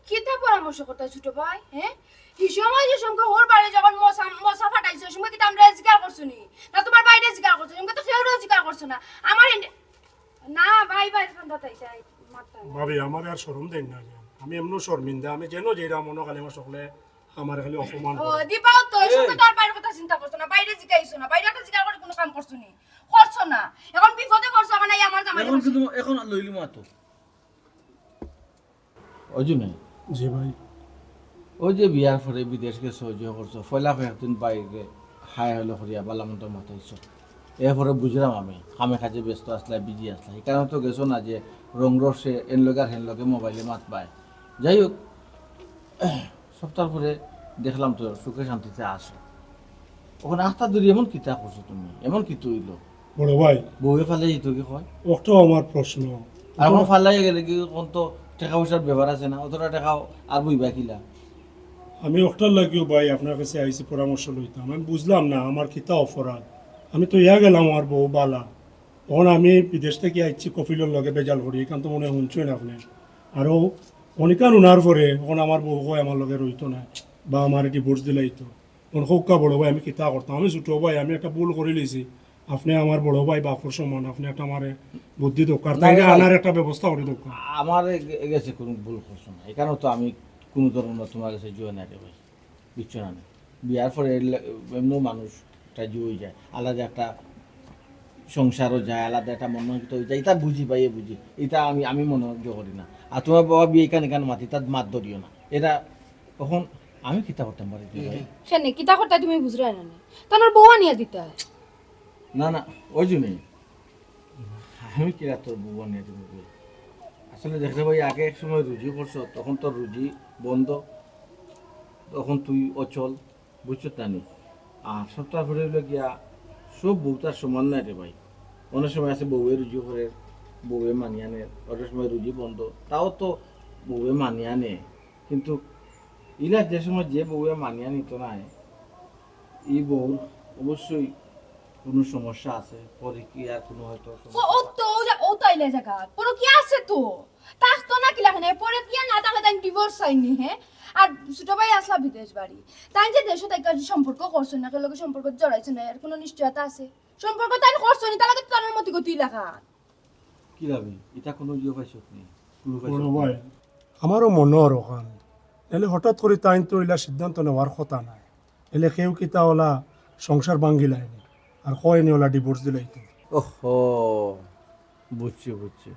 কিতা পরামর্শ করতায় ছোট ভাই, হ্যাঁ? হি সময় যে সময় ওর বাড়ি যখন মশা, মশা ফাটাইছে, ওই সময় কিতা আমরারে জিকার করছো নি? না তুমার ভাইরে জিকার করছো? হি সময় তো কেউরেও জিকার করছো না। আমার এনে-, না ভাই, ভাই, ঠান্ডা তাই, তাই, মারতাম না। ভাবি, আমারে আর শরম দেইন না যেন। আমি এমনেও শরমিন্দা, আমি যেন যেরা মনো খালি আমার সকলে আমারে খালি অপমান ও, করে। দিবাও তো, ওই সময় তো আর ভাইর কথা চিন্তা করছো না, ভাইরে জিকাইছো না, ভাইরে একটা জিকার করে কোনো কাম করছো নি? করছো না। এখন বিপদে পড়ছো, এখন এই আমার জামাই এখন কিন্তু, এখন লইলি মা তো। ওই জন্য। জি ভাই। ওই যে বিয়ার পরে বিদেশ গেছো, যে করছো, পয়লা কয়েকদিন বাইরে হাই হলো করিয়া বালা মন্দ মাতাইছো। এরপরে বুঝলাম আমি, কামে কাজে ব্যস্ত আসলা, বিজি আসলা। এই কারণে তো গেছো না যে রং রসে এন লগে আর হেন লগে মোবাইলে মাত পায়। যাই হোক, সপ্তাহ পরে দেখলাম তো সুখে শান্তিতে আসো। ওখানে আস্তা দূরে এমন কিতা করছো তুমি? এমন কিতা হইলো? বড় ভাই। বউয়ে ফালাই দিত কি কয়? ওটাও আমার প্রশ্ন। আর এখন ফালাই গেলে কি কোন তো টেকা পয়সার ব্যাপার আছে না, অতটা টেকাও আর বইবা কিলা? আমি অকটার লাগিও ভাই আপনার কাছে আইছি পরামর্শ লইতাম। আমি বুঝলাম না আমার কিতা অপরাধ। আমি তো ইয়া গেলাম আমার বউ বালা, অখন আমি বিদেশ থাকি আইছি কফিলর লগে বেজাল করি, ইখান তো মনে অয় হুনছইন আপনে। আরো অনেকখান হুনার পরে অখন আমার বউ কয় আমার লগে রইতো না বা আমারে ডিভোর্স দিলাইতো। অখন কউক্কা বড় ভাই আমি কিতা করতাম? আমি ছোট ভাই, আমি একটা ভুল করিলিছি। আপনে আমার বড় ভাই, বাপর সমান, আপনে একটা আমারে বুদ্ধি দেউক্কা, তাইরে আনার একটা ব্যবস্থা করি দেউক্কা। আমারে গে-, গেছে কুনু ভুল করছো না, ইখানো তো আমি কুনু ধরনের তুমার গেছে জুয়া নাই রে ভাই, বুঝছো না নি? বিয়ার পরে এমনেও মানুষ একটা জুয়া অইযায়, আলাদা একটা সংসারও যায়, আলাদা একটা মন মানসিকতা অইযায়, ইতা বুঝি ভাই, বুঝি, ইতা আমি, আমি মনে জো করি না। আর তুমার বাবা বিয়ে ইখান ইখান মাতি, তার মাত ধরিও না, ইটা অখন আমি কিতা করতাম পারি রে ভাই? কেনে কিতা করতায় তুমি বুঝরায় না নি? তানর বউ আনিয়া দিতায়। না, না, ওই জন্যই। আমি কিলা তোর বউ আনিয়া দিমু রে? আসলে দেখরে ভাই, আগে এক সময় রুজি করছো, তখন তোর রুজি বন্ধ, তখন তুই অচল, বুঝছো তা নি? আর সপ্তাহ পরে অইলো গিয়া সব বউ তার সমান নায় রে ভাই। অনেক সময় আছে বউয়ে রুজি করে, বউয়ে মানিয়া নে, অনেক সময় রুজি বন্ধ, তাও তো বউয়ে মানিয়া নে। কিন্তু ইলা যে সময় যে বউয়ে মানিয়া নিত নায়, ই বউর অবশ্যই কুনু সমস্যা আছে, পরকীয়ার কুনু হয়তো সমস্যা। ও তো, ও তো আইলে জাগা, পরকীয়া আছে তো। থাকতো না কিলা কেনে? পরকীয়া না থাকলে তাইন ডিভোর্স চাইন নি, হে? আর ছোট ভাই আছলা বিদেশ বাড়ি, তাইন যে দেশো থাকি সম্পর্ক করছইন না, কেউর লগে সম্পর্ক জড়াইছইন না, এর কুনু নিশ্চয়তা আছে? সম্পর্ক তাইন করছইন নি, তাইলে তো তানর মতি গতি লেখা। কিলা বে, ইটা কুনু ইয়ে পাইছত নি? কুনু পাইছত বড় নি? ভাই, আমারও মনো অর অখান। নাইলে হঠাৎ করি তাইন তো ইলা সিদ্ধান্ত নেওয়ার কথা নায়। নাইলে কেউ কিতা অলা সংসার ভাঙ্গিলায় নি, আর কয় নি অলা ডিভোর্স দিলাইতো। ওহো, বুঝছি, বুঝছি।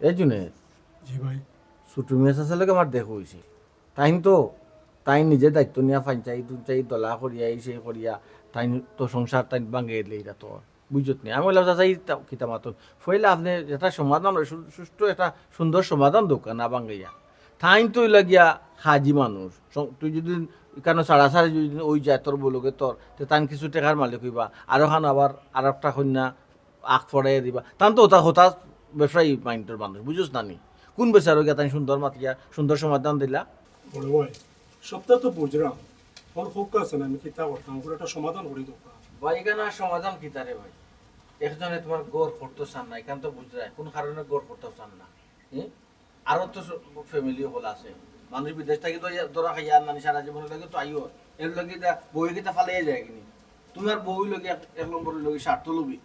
এ জুনেদ, জি ভাই। ছোট মিয়া চাচার লগে আমার দেখা অইছিল। তাইন তো, তাইন নিজে দায়িত্ব নিয়া ফাইন চাই, দুন চাই, দলা করিয়া, এই সেই করিয়া, তাইন তো সংসার তাইন ভাঙ্গিয়া দিলে ইটা তো। বুঝছত নি? আমি কইলাম, "চাচা, ইতা কিতা মাতইন? পয়লা আপনে একটা সমাধান, সু-, সুষ্ঠু একটা সুন্দর সমাধান দেউক্কা না ভাঙ্গাইয়া।" তাইন তো অইলা গিয়া কাজী মানুষ। সং-, তুই যদি ইখানো ছাড়াছাড়ি যদি অইযায় তোর বউ লগে তোর, তে তাইন কিছু টেকার মালিক অইবা। আর অখান আবার আর একটা কইন্যা আগ ফড়াইয়া দিবা। তান তো অতা কথা ব্যবসায়ী মাইন্ডর মানুষ, বুঝছস না নি? কুন বেচারো গিয়া তাইন সুন্দর মাতিয়া সুন্দর সমাধান দিলা? বড় ভাই, সবটা তো বুঝরাম। অখন কউক্কা আছে না, আমি কিতা করতাম, অগুর একটা সমাধান করি দেউক্কা। ভাই, ইখান আর সমাধান কিতা রে ভাই? একজনে তুমার ঘর করতো চার না, ইখান তো বুঝরায়, কুন কারণে ঘর করতো চার না? হুম? আরো তো স-, ফ্যামিলি অকল আছে। মানুষ বিদেশ থাকি তো ইয়া-, ধরা খাইয়া আর নানি সারা জীবনর লাগি তো আইও। এর লাগি ইতা বউয়ে কিতা ফালাইয়া যায় কিনি? তুমার বউ অইলো গি এক, এক নম্বর অইলো গি স্বার্থ লোভী।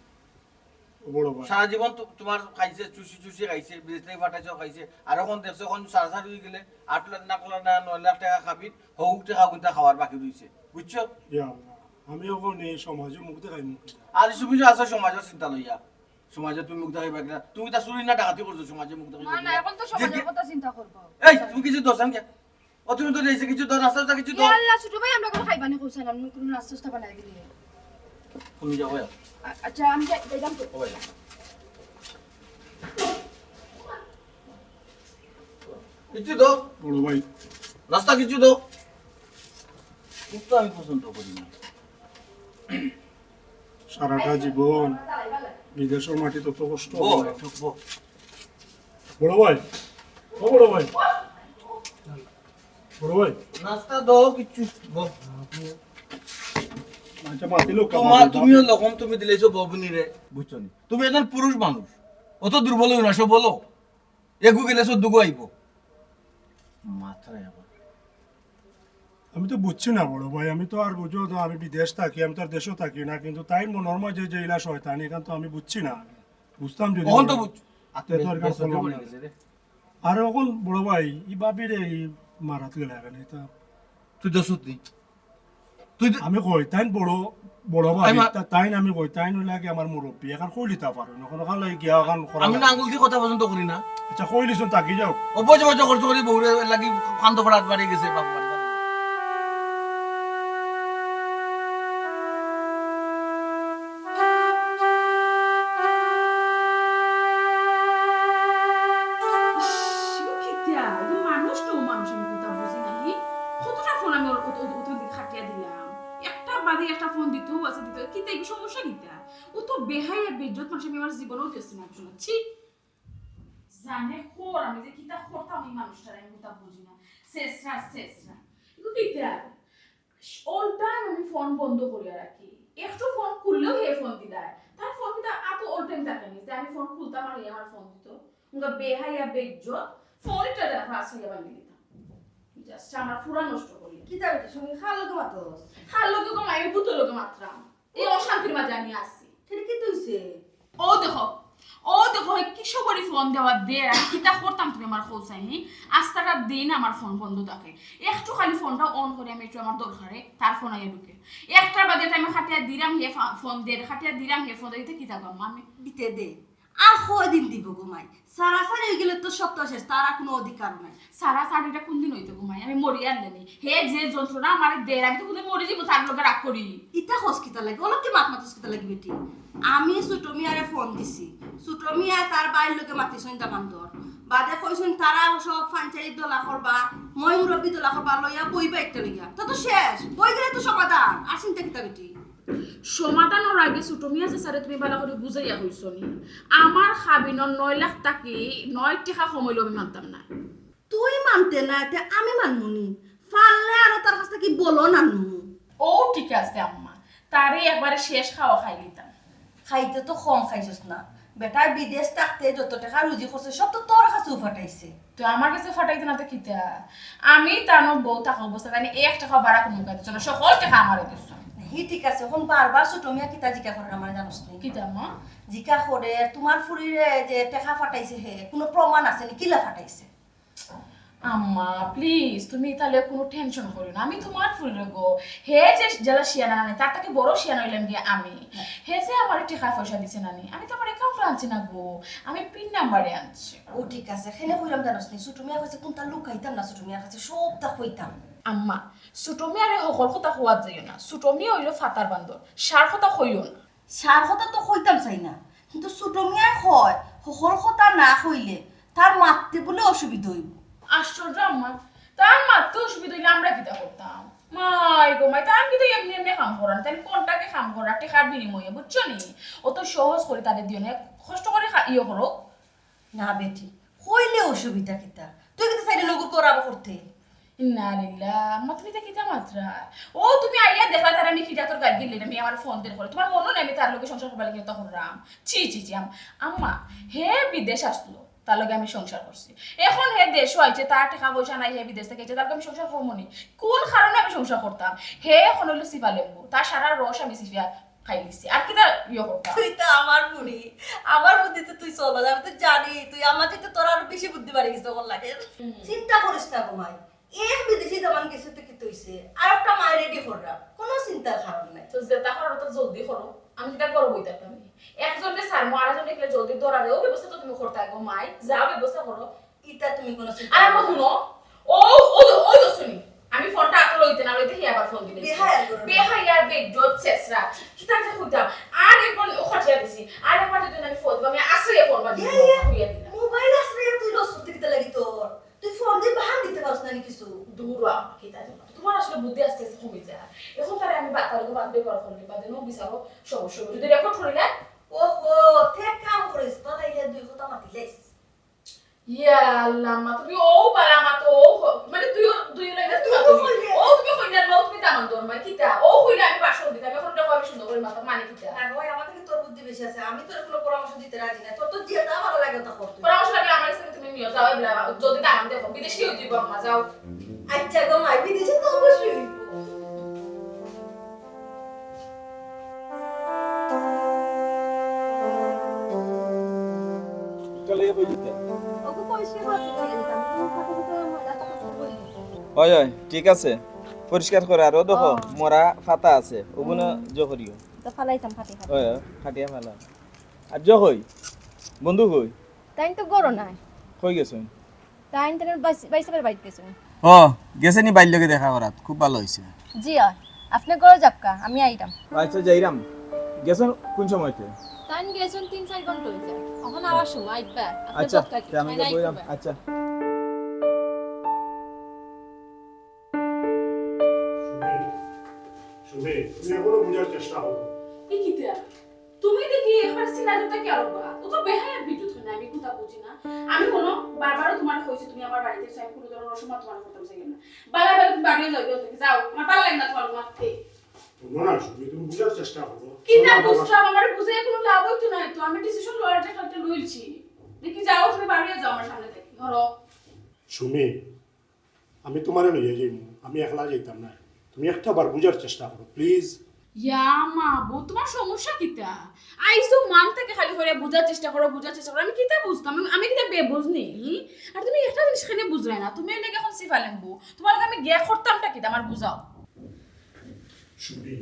ও বড় ভাই। সারা জীবন তো তুমার খাইছে, চুষি চুষি খাইছে, বিদেশ থাকি ফাটাইছো খাইছে, আর অখন দেখছো অখন সারা সারি অইগেলে আট লাখ, আট লাখ না নয় লাখ টেকা খাবি, হউক টেকা অগুইন্তা খাওয়ার বাকি রইছে, বুঝছো? ইয়া আল্লাহ, আমি অখন এই সমাজো মুখ দেখাইমু কিলা? আর তুমি যে আছো সমাজর চিন্তা লইয়া, সমাজো তুমি মুখ দেখাইবা কিলা? তুমি তা চুরি না ডাকাতি করছো সমাজো মুখ দেখাইবা না, না, কিলা? অখন তো সমাজর কথা চিন্তা করবো। এই, তুমি কিছু দোষ আন কে? ও, তুমি তো রইছে কিছু ধর, আস্তে আস্তে কিছু ইয়া ধর। আল্লাহ, ছোট ভাই, আমরা কুনু খাইবা নি কইছিলাম, কুনু নাস্তা উস্তা বানাই দিলে। তুমি যাও, ভাই। আ-, আচ্ছা, আমি যাই, যাইতাম তো। ও, ভাই। কিছু দাও। বড় ভাই। নাস্তা কিছু দাও। খুব তো আমি পছন্দ করি না। সারাটা জীবন বিদেশর মাটিত অত কষ্ট। বড় ভাই, ও বড় ভাই, বড় ভাই। নাস্তা দাও কিচ্ছু। আচ্ছা, মাতিলো তোমার, তুমিও লকম, তুমি দিলাইছো ববুনি রে, বুঝছো নি? তুমি একজন পুরুষ মানুষ, অত দুর্বল অইও না, সবল অও। এগু গেলে সদ্যগু আইব। মাথায় আবার। আমি তো বুঝছি না বড় ভাই, আমি তো আর বুঝো তো, আমি বিদেশ থাকি, আমি তো আর দেশো থাকি না, কিন্তু তাইর মনর মাঝে যে ইলা শয়তানি, ইখান তো আমি বুঝছি না। বুঝতাম যদি অখন তো বুঝ-, তে তো আর ইখান করলাম না। আর অখন বড় ভাই, ই ভাবিরে ই মারাত গেলা কেনে, ইতা তুই দোষ নি। তুই দে- আমি কই, তাইন বড়, বড় ভাই, আমি মা- তা-, তাইন আমি কই, তাইন অইলা কি আমার মুরব্বি, অখন কইলিতা পারো না, অখন খালি গিয়া অখন করা আমি না লাগে। আঙ্গুল দি কথা পছন্দ করি না। আচ্ছা, কইলিছইন, থাকি যাও। ও বজে বজে করছো করি বউরে লাগি কান্দো ফাড়াত বাড়ি গেছে বাপ বাড়ি। ইস, ও কিতা? ও মানুষ তো মানুষ, আমি কথা বুঝি নাই। কতটা ফোন আমি ওর, ওর, ওর, ওর দিকে কাটিয়া দিলাম। একটা বাদে একটা ফোন দিতেও আছে, দিতে, কিতা এই সমস্যা কিতা? ও তো বেহায়া বেইজ্জত মানুষ, আমি আমার জীবনেও দেখছি না একসময়। ছি! জানে খোর আমি যে কিতা করতাম, এই মানুষটারে আমি কিতা বুঝি না। শেষরা, শেষরা। এগু কিতা? All time আমি ফোন বন্ধ করিয়া রাখি। একটু ফোন খুললেও হে ফোন দিলায়। তার ফোন কিতা আতো all time থাকে নি যে আমি ফোন খুলতাম আর হে আমার ফোন দিত? উনকা বেহায়া, বেইজ্জত, ফোন একটা দেন, রাস হইয়া বান্ধি দিতাম। Just আমার ফুরা নষ্ট করিয়া। কিতা বেটি, তুমি কার লগে মাতস? কার লগে গো মাই, আমি পুতর লগে মাতরাম। এই অশান্তির মাঝে আমি আছি। সেটা কিতা অইছে? ও দেখো, ও দেখো, হে কিসব করি ফোন দেওয়া দের, আর কিতা করতাম তুমি আমার কও চাই, হি? আস্তাটা দিন আমার ফোন বন্ধ থাকে। একটু খালি ফোনটা on করি আমি একটু আমার দরকারে, তার ফোন আইয়া ঢুকে। একটার বাদে টাইমে কাটিয়া দিরাম, হে ফা-, ফোন দের, কাটিয়া দিরাম, হে ফোন দের, ইতে কিতা করতাম আমি? দিতে দে। আর কয়দিন দিব গো মাই? সারাসারি অইগেলে তো সপ্তাহ শেষ, তার আর কুনু অধিকার নাই। সারাসারিটা কুনদিন অইতো গো মাই? আমি মরিয়া আরলেনি। হে যে যন্ত্রণা আমারে দের, আমি তো কুনদিন মরি যাইমু তার লগে রাগ করি। ইতা কস কিতা লাগি? অলকে মাত মাতস কিতা লাগি বেটি? আমি ছোট মিয়ারে ফোন দিছি। ছোট মিয়া তার বাইর লগে মাতিছইন দামান্দর। বাদে কইছইন তারা সব পঞ্চায়েত দলা করবা, ময় মুরব্বি দলা করবা, লইয়া বইবা একটা লইয়া। তা তো শেষ। বই গেলে তো সমাধান। আর চিন্তা কিতা বেটি? সমাধান অর আগে ছোট মিয়া চাচারে তুমি ভালা করি বুঝাইয়া কইছো নি? আমার কাবিনর নয় লাখ থাকি নয় টেকা কম অইলেও আমি মানতাম না। তুই মানতে না, এতে আমি মানমু নি? পারলে আরো তার কাছ থাকি বলন আনমু। ও ঠিক আছে আম্মা, তারে একবারে শেষ খাওয়া খাইলিতাম। খাইতে তো কম খাইছস না, বেটায় বিদেশ থাকতে যত টেকা রুজি করছে সব তো তোর কাছেউ ফাটাইছে। তো আমার কাছে ফাটাইতে না তো কিতা? আমি তানো বউ থাকা অবস্থা জানি এক টেকা বাড়া কুনু মুখে দিছো না, সকল টেকা আমারে দিছো। হি ঠিক আছে, অখন বারবার ছোট মিয়া কিতা জিকা করের আমারে জানোস নি? কিতা মা? জিকা করের, তুমার ফুরিরে যে টেকা ফাটাইছে হে, কুনু প্রমাণ আছে নি কিলা ফাটাইছে? আম্মা, please, তুমি তাইলে কুনু tension করিও না। আমি তুমার ফুরিরে গো। হে যে যেলা শিয়ানা নানি, তার থাকি বড় শিয়ানা অইলাম গিয়া আমি। হে যে আমারে টেকা পয়সা দিছে নানি, আমি তো আমার account আনছি না গো, আমি PIN number এ আনছি। ও ঠিক আছে, কেনে কইরাম জানোস নি? ছোট মিয়া কইছে কুনতা লুকাইতাম না, ছোট মিয়ার কাছে সবতা কইতাম। আম্মা, ছোট মিয়ারে হকল কথা কওয়াত যাইও না। ছোট মিয়া অইলো ফাতার বান্দর, সার কথা কইও না। সার কথা তো কইতাম চাই না, কিন্তু ছোট মিয়ায় কয়, হকল কথা না কইলে তার মাততে বুলে অসুবিধা অইবো। আশ্চর্য আম্মা, তার মাততে অসুবিধা অইলে আমরা কিতা করতাম? মাই গো মাই, তান কিতা এমনে এমনে কাম করার, তান contract এ কাম করার, টেকার বিনিময়ে, বুঝছো নি? অত সহজ করি তারে দিও না, কষ্ট করি খা-, ইয়ে করো। না বেটি, কইলে অসুবিধা কিতা? তুই কিতা চাইলে নগর করাবো করতে? ইন্না লিল্লাহ, আম্মা তুমি ইতা কিতা মাতরায়? ও তুমি আইয়া দেখলায় তারে আমি কিতা তোর গাইল দিলে, আমি আমার ফোন দের করে। তুমার মনো নাই আমি তার লগে সংসার করবার লাগি ইতা কররাম? ছি, ছি, ছি, আম-, আম্মা, হে বিদেশ আছলো, তার লগে আমি সংসার করছি। অখন হে দেশো আইছে, তার টেকা পয়সা নাই, হে বিদেশ থাকি আইছে, তার লগে আমি সংসার করমু নি? কুন কারণে আমি সংসার করতাম? হে অখন অইলো চিপা লেম্বু, তার সারা রস আমি চিপিয়া খাইলিছি। আর কিতা ইয়ে করতাম? তুই তো আমার বুড়ি, আমার বুদ্ধিতে তুই চলস, আমি তো জানি তুই আমার চাইতে তোর আরো বেশি বুদ্ধি বাড়ি গেছে অখন লাগে। হুম। চিন্তা করিস না গো মাই, এক বিদেশি দামান গেছে তো কিতা অইছে, আর একটা মাই ready কররাম, কুনু চিন্তার কারণ নাই। তো যেতা করো তো জলদি করো, আমি কিতা করবো ইতা তো আমি। একজনরে ছাড়মু, আরেকজনরে কিলা জলদি ধরার, ও ব্যবস্থা তো তুমি করতায় গো মাই, যা ব্যবস্থা করো। ইতা তুমি কুনু চিন্তা আর করো না। হুনো, ও, ও, ও তো শুনি, আমি ফোনটা আতো লইতে না লইতে হে আবার ফোন দিলে। বেহায়া করো না। বেহায়া, বেইজ্জত, ছেছরা, কিতা যে কইতাম, আর একবার ও খাটিয়া দিছি, আর একবার যদি আমি ফোন দিবা, আমি আসলে ফোন বাদ দিবা, ইয়া, ইয়া। কইয়া দিলাম। মোবাইল আসলে তুই লস করতে কিতা লাগি তোর? তুই ফোন দিয়া বাহান দিতে পারস না নি কিছু? দূর হ, কিতা যে মাতো। তুমার আসলে বুদ্ধি আস্তে আস্তে কমি যায়। অখন তারে আমি বা-, তার লগে বাদ ব্যবহার করলে বাদে নো বিচারো সমস্যা অইবো। যদি record করি না, ওহো, তে এক কাম করিস, তোর আইলে দুই কথা মাতিলাইস। ইয়া আল্লাহ, মা, তুমি ও বালা মা তো, ও হ-, মানে দুই, দুই লাইনে তুমি তুমি তো তো কইলে। ও তুমি কইলে, মা, তুমি দামান দর, মা, কিতা? ও কইলে আমি বাসন দিতাম, অখন দেখো আমি সুন্দর করি মাতাম, মানে কিতা? না গো, আমার থাকি তোর বুদ্ধি বেশি আছে, আমি তোর কুনু পরামর্শ দিতে রাজি না, তোর তো যেতা ভালা লাগে ওতা কর তুই। পরামর্শ লাগলে আমার কাছে তুমি নিও, যাও, এবলা, যদি দামান দেখো, বিদেশি অই দিব, আম্মা, যাও। আচ্ছা গো মাই, বিদেশি তো অবশ্যই অইব। ওগো, পরিষ্কার করতে চলে যেতাম। তুমি ফাঁকা ফাঁকা ময়লা কাপড় চোপড় বই দিছো। অয়, অয়, ঠিক আছে। পরিষ্কার করে আরো দেখো, ও। মরা ফাতা আছে, ওগুলো হুম। জো করিও। তো ফালাইতাম ফাটি ফাটি। অয়, অয়, ফাটিয়া ফালা। আর জো কই? বন্ধু কই? তাইন তো ঘরো নাই। কই গেছইন? তাইন তান বাইস-, বাইসাবের বাড়িত গেছইন। ও, গেছে নি বাইর লগে দেখা করাত? খুব ভালা অইছে। জি অয়, আপনে ঘরো যাউক্কা, আমি আইরাম। আচ্ছা, যাইরাম। গেছইন কুন সময়তে? তাইন গেছইন তিন চাইর ঘন্টা অই যায়। অখন আওয়ার সময়, আইবা। আপনে আচ্ছা, বউত কাকি, তে আমি তাইন গিয়া আইবা। বইরাম। আচ্ছা। সুমি, সুমি, তুমি অখনো বুঝার চেষ্টা করো। এ কিতা? তুমি দেখি একবার সিনারিটা কি আরো বা? ও তো বেহায়া বিদ্যুৎ হয় না, আমি কোনটা বুঝি না। আমি হুনো, বারবারও তুমারে কইছি, তুমি আমার বাড়িত আইছো, আমি কুনু ধরনর অসম্মান তুমারে করতাম চাইলাম না। বালা বালা তুমি বাড়িত যাও, যাও, যাও, আমার ভালা লাগে না তুমার লগে থাকতে। হুনো না, সুমি, তুমি বুঝার চেষ্টা করো। কিতা বুঝতাম, আমারে বুঝাইয়া কুনু লাভ অইতো নায় তো, আমি ডিসিশন লওয়ার একটা লইছি। দেখি যাও, তুমি বাড়িত যাও আমার সামনে থাকি, ধরো। সুমি, আমি তুমারে লইয়া যাইমু, আমি একলা যাইতাম না। তুমি একটা বার বুঝার চেষ্টা করো, প্লিজ। ইয়া মাবুদ, তুমার সমস্যা কিতা? আইছো মান থাকি খালি কইরা বুঝার চেষ্টা করো, বুঝার চেষ্টা করো। আমি কিতা বুঝতাম? আমি, আমি কিতা বেবুঝ নি? হি? আর তুমি একটা জিনিস কেনে বুঝরায় না, তুমি অইলে অখন সিফা লেম্বু। তুমার লগে আমি গিয়া করতামটা কিতা? আমারে বুঝাও। সুমি।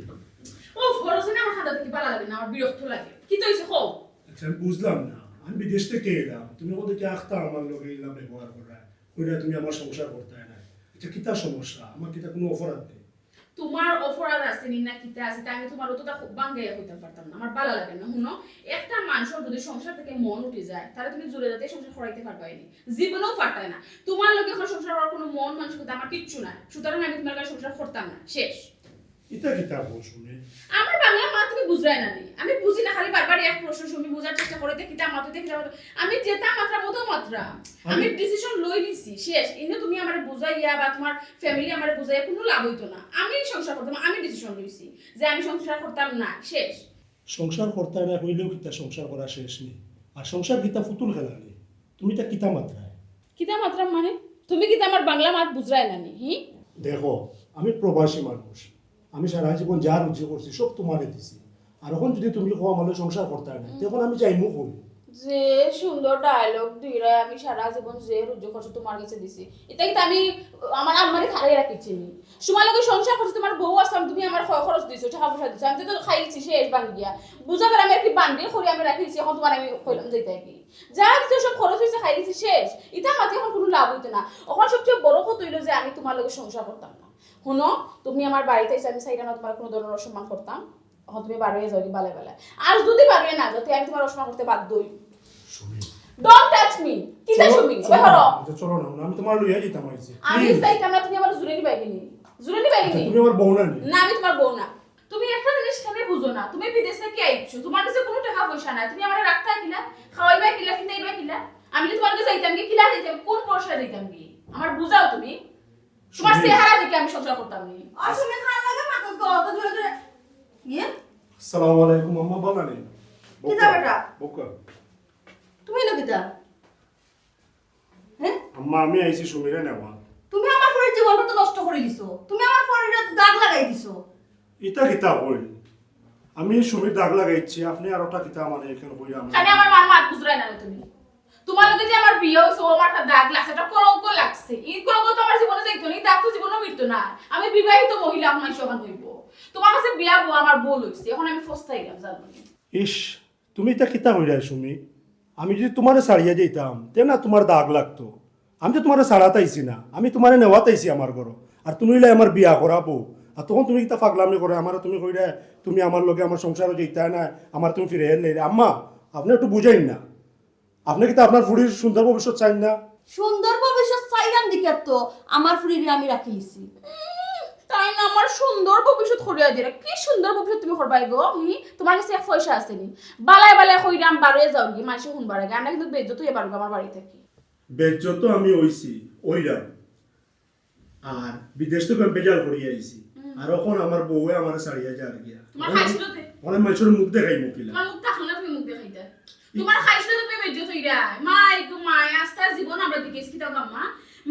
ও, ফরজ না, আমার কান্দা দেখি ভালা লাগে না, আমার বিরক্ত লাগে। কিতা অইছে কও? আচ্ছা, আমি বুঝলাম না। আমি বিদেশ থাকি আইলাম, তুমি অখন থাকি আখতা আমার লগে ইলা ব্যবহার কররায়। কইরায় তুমি আমার সংসার করতায় না। আচ্ছা, কিতা সমস্যা? আমার কিতা কুনু অপরাধ নাই? তুমার অপরাধ আছে নি না কিতা আছে, তা আমি তুমারে অতটা ভাঙ্গাইয়া কইতাম পারতাম না, আমার ভালা লাগে না। হুনো, একটা মানষর যদি সংসার থাকি মন উঠি যায়, তারে তুমি জোরে যাতে সংসার করাইতে পারবায় নি, জীবনেও পারতায় না। তুমার লগে অখন সংসার করার কুনু মন মানসিকতা আমার কিচ্ছু নাই, সুতরাং আমি তুমার লগে সংসার করতাম না, শেষ। ইতা কিতা কও সুমি? আমার বাংলা মাত তুমি বুঝরায় না নি? আমি বুঝি না, খালি বারবার এক প্রশ্ন, সুমি বুঝার চেষ্টা করো, ইতা কিতা মাত, ইতা কিতা মাত। আমি যেতা মাতরাম অতা মাতরাম। আমি আমি ডিসিশন লই নিছি, শেষ। ইনো তুমি আমারে বুঝাইয়া বা তুমার ফ্যামিলি আমারে বুঝাইয়া কুনু লাভ অইতো না। আমি সংসার করতাম, আমি ডিসিশন লইছি যে আমি সংসার করতাম না, শেষ। সংসার করতায় না কইলেও কিতা সংসার করা শেষ নি? আর সংসার কিতা পুতুল খেলা নি? তুমি ইতা কিতা মাতরায়? কিতা মাতরাম মানে? তুমি কিতা আমার বাংলা মাত বুঝরায় না নি? হি? দেখো, আমি প্রবাসী মানুষ, আমি সারা জীবন যা রুজি করছি সব তুমারে দিছি। আর অখন যদি তুমি কও আমার লগে সংসার করতায় না, তে অখন আমি যাইমু কই? যে সুন্দর ডায়লগ দিরায়, আমি সারা জীবন যে রুজি করছি তুমার গেছে দিছি। ইতা কিতা আমি আমার আলমারি খাড়াই রাখিছি নি? তুমার লগে সংসার করছি, তুমার বউ আছলাম, তুমি আমার খ-, খরচ দিছো, টেকা পয়সা দিছো, আমি তো, তো খাইছি শেষ ভাঙ্গিয়া। বুঝা গেল আমি আর কি বান্ডিল করি আমি রাখিছি, অখন তুমারে আমি কইলাম যে ইতা কি? যা দিছো সব খরচ অইছে, খাইলিছি শেষ। ইতা মাতি অখন কুনু লাভ অইতো না। অখন সবচেয়ে বড় কথা অইলো যে আমি তুমার লগে সংসার করতাম না। হুনো, তুমি আমার বাড়িত আইছো, আমি চাইরাম না তুমার কুনু ধরনর অসম্মান করতাম। অখন তুমি বারইয়া যাওগি বালায় বালায়। আর যদি বারইয়া না যাও, তে আমি তুমার অসম্মান করতে বাধ্য অইমু। সুমি। Don't touch me। কিতা চলো, সুমি? চলো ওই না। হরো। আচ্ছা, চলো না, আমি তুমারে লইয়া যাইতাম আইছি। আমি প্লিজ। চাইতাম না তুমি আমারে জুরে নিবায়গি নি। জুরে নিবায়গি আচ্ছা, নি। তুমি আমার বউ না নি? না, আমি তুমার বউ না। তুমি একটা জিনিস কেনে বুঝো না, তুমি বিদেশ থাকি আইছো, তুমার গেছে কুনু টেকা পয়সা নাই, তুমি আমারে রাখতায় কিলা, খাওয়াইবায় কিলা, ফিন্দাইবায় কিলা? আমি যে তুমার গেছে যাইতাম কি, কিলা যাইতাম, কুন পয়সায় যাইতাম কি? আমারে বুঝাও তুমি। তুমার সুমি। চেহারা দেখি আমি সংসার করতাম নি। আর তুমি খান লাগে মাথা গো, অত জোরে জোরে। ইয়ে? আসসালামু আলাইকুম আম্মা, বালা নি? কিতা বেটা? বউক্কা। তুমি না কিতা? হ্যাঁ? আম্মা, আমি আইছি সুমিরে নেওয়া। তুমি আমার ফুরির জীবনটা তো নষ্ট করি দিছো, তুমি আমার ফুরিরে দাগ লাগাই দিছো। ইতা কিতা কইল? আমি সুমির দাগ লাগাইছি, আপনে আরোটা কিতা মানে এখান কইরা আমার খালি আমার মার মাত বুঝরায় না তুমি। তুমার লগে যে আমার বিয়া অইছে, ও আমার একটা দাগ লাগছে, একটা কলঙ্ক লাগছে। ই কলঙ্ক তো আমার জীবনে যাইতো না, ই দাগ তো জীবনে মিটতো না। আমি বিবাহিত মহিলা, আমার সমান অইবো। তুমার গেছে বিয়া বউ আমার বউ অইছে, অখন আমি ফস্তাইলাম, জানো নি? ইস, তুমি ইতা কিতা কইরায় সুমি? আমি যদি তুমারে ছাড়িয়া যাইতাম, তে না তুমার দাগ লাগতো। আমি তো তুমারে ছাড়াত আইছি না, আমি তুমারে নেওয়াত আইছি আমার ঘরো। আর তুমি অইলায় আমার বিয়া করা বউ। আর তখন তুমি কিতা পাগলামি করো, আমারে তুমি কইরায়, তুমি আমার লগে আমার সংসারো যাইতায় না, আমারে তুমি ফিরাইয়া আনলায়। আম্মা, আপনে একটু বুঝইন না। আপনে কিতা আপনার ফুরির সুন্দর ভবিষ্যৎ চাইন না? সুন্দর ভবিষ্যৎ চাইরাম দেখিয়া তো আমার ফুরিরে আমি রাখিলিছি। উম, তাইন আমার সুন্দর ভবিষ্যৎ করিয়া দিরা। কি সুন্দর ভবিষ্যৎ তুমি করবায় গো? হুম? তুমার গেছে এক পয়সা আছে নি? বালায় বালায় কইরাম বারইয়া যাওগি, মানষে হুনবার আগে। আমরা কিন্তু বেইজ্জত অইয়া বারইমু আমার বাড়ি থাকি। বেইজ্জত আমি অইছি, অইরাম। আর বিদেশ থাকি আমি বেজার করিয়া আইছি। হুম। আর অখন আমার বউয়ে আমারে ছাড়িয়া যার গিয়া। তুমার অখন আমি, খাইছলত তে? অখন আমি মানষর মুখ দেখাইমু কিলা? তুমার মুখ থাকলে না তুমি মুখ দেখাইতায়। তুমার খাইছলত তে তুমি বেইজ্জত অইরায়। মাই গো মাই, আস্তা জীবন আমরা দেখিছি কিতা আম্মা?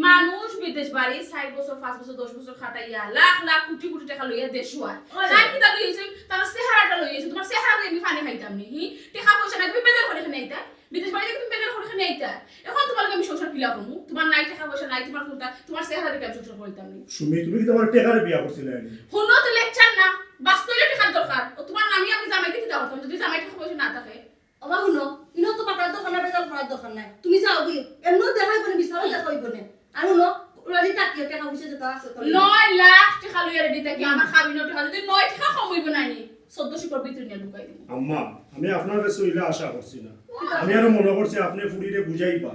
মানুষ বিদেশ বাড়ি চাইর বছর, পাঁচ বছর, দশ বছর খাটাইয়া লাখ লাখ কুটি কুটি টেকা লইয়া দেশো আয়। অয়। তাইন কিতা লইয়া আইছইন? তান চেহারাটা লইয়া আইছইন। তুমার চেহারা দিয়া আমি পানি খাইতাম নি, হি? টেকা পয়সা নাই, তুমি বেজার করি কেনে আইতায়? বিদেশ বাড়ি থাকি তুমি বেজার করি কেনে আইতায়? অখন তুমার লগে আমি সংসার কিলা করমু? তুমার নাই টেকা পয়সা নাই, তুমার কুনটা, তুমার চেহারা দেখি আমি সংসার করিতাম নি। সুমি, তুমি কিতা আমার টেকারে বিয়া করছিলায় নি? হুনো তো লেকচার না, বাস্তবে টেকার দরকার। ও তুমার নামি আমি জামাইতে কিতা করতাম, যদি জামাই টেকা পয়সা না থাকে? ওবা হুনো, ইনো তো মাতার দরকার নাই, বেজার করার দরকার নাই। তুমি যাওগি, এমনেও দেখা অইবো নে, বিছানাত দেখা অইবো নে। আর হুনো, ready থাকিও, টেকা পয়সা যেতা আছে তো। নয় লাখ টেকা লইয়া ready থাকি, আমার কাবিনর টেকা যদি নয় টেকা কম অইবো না নি, চৌদ্দ শিকড় ভিতরে নিয়া ঢুকাই দিমু। আম্মা, আমি আপনার গেছে অইলা আশা করছি না। আমি আরো মনো করছি আপনে ফুরিরে বুঝাইবা।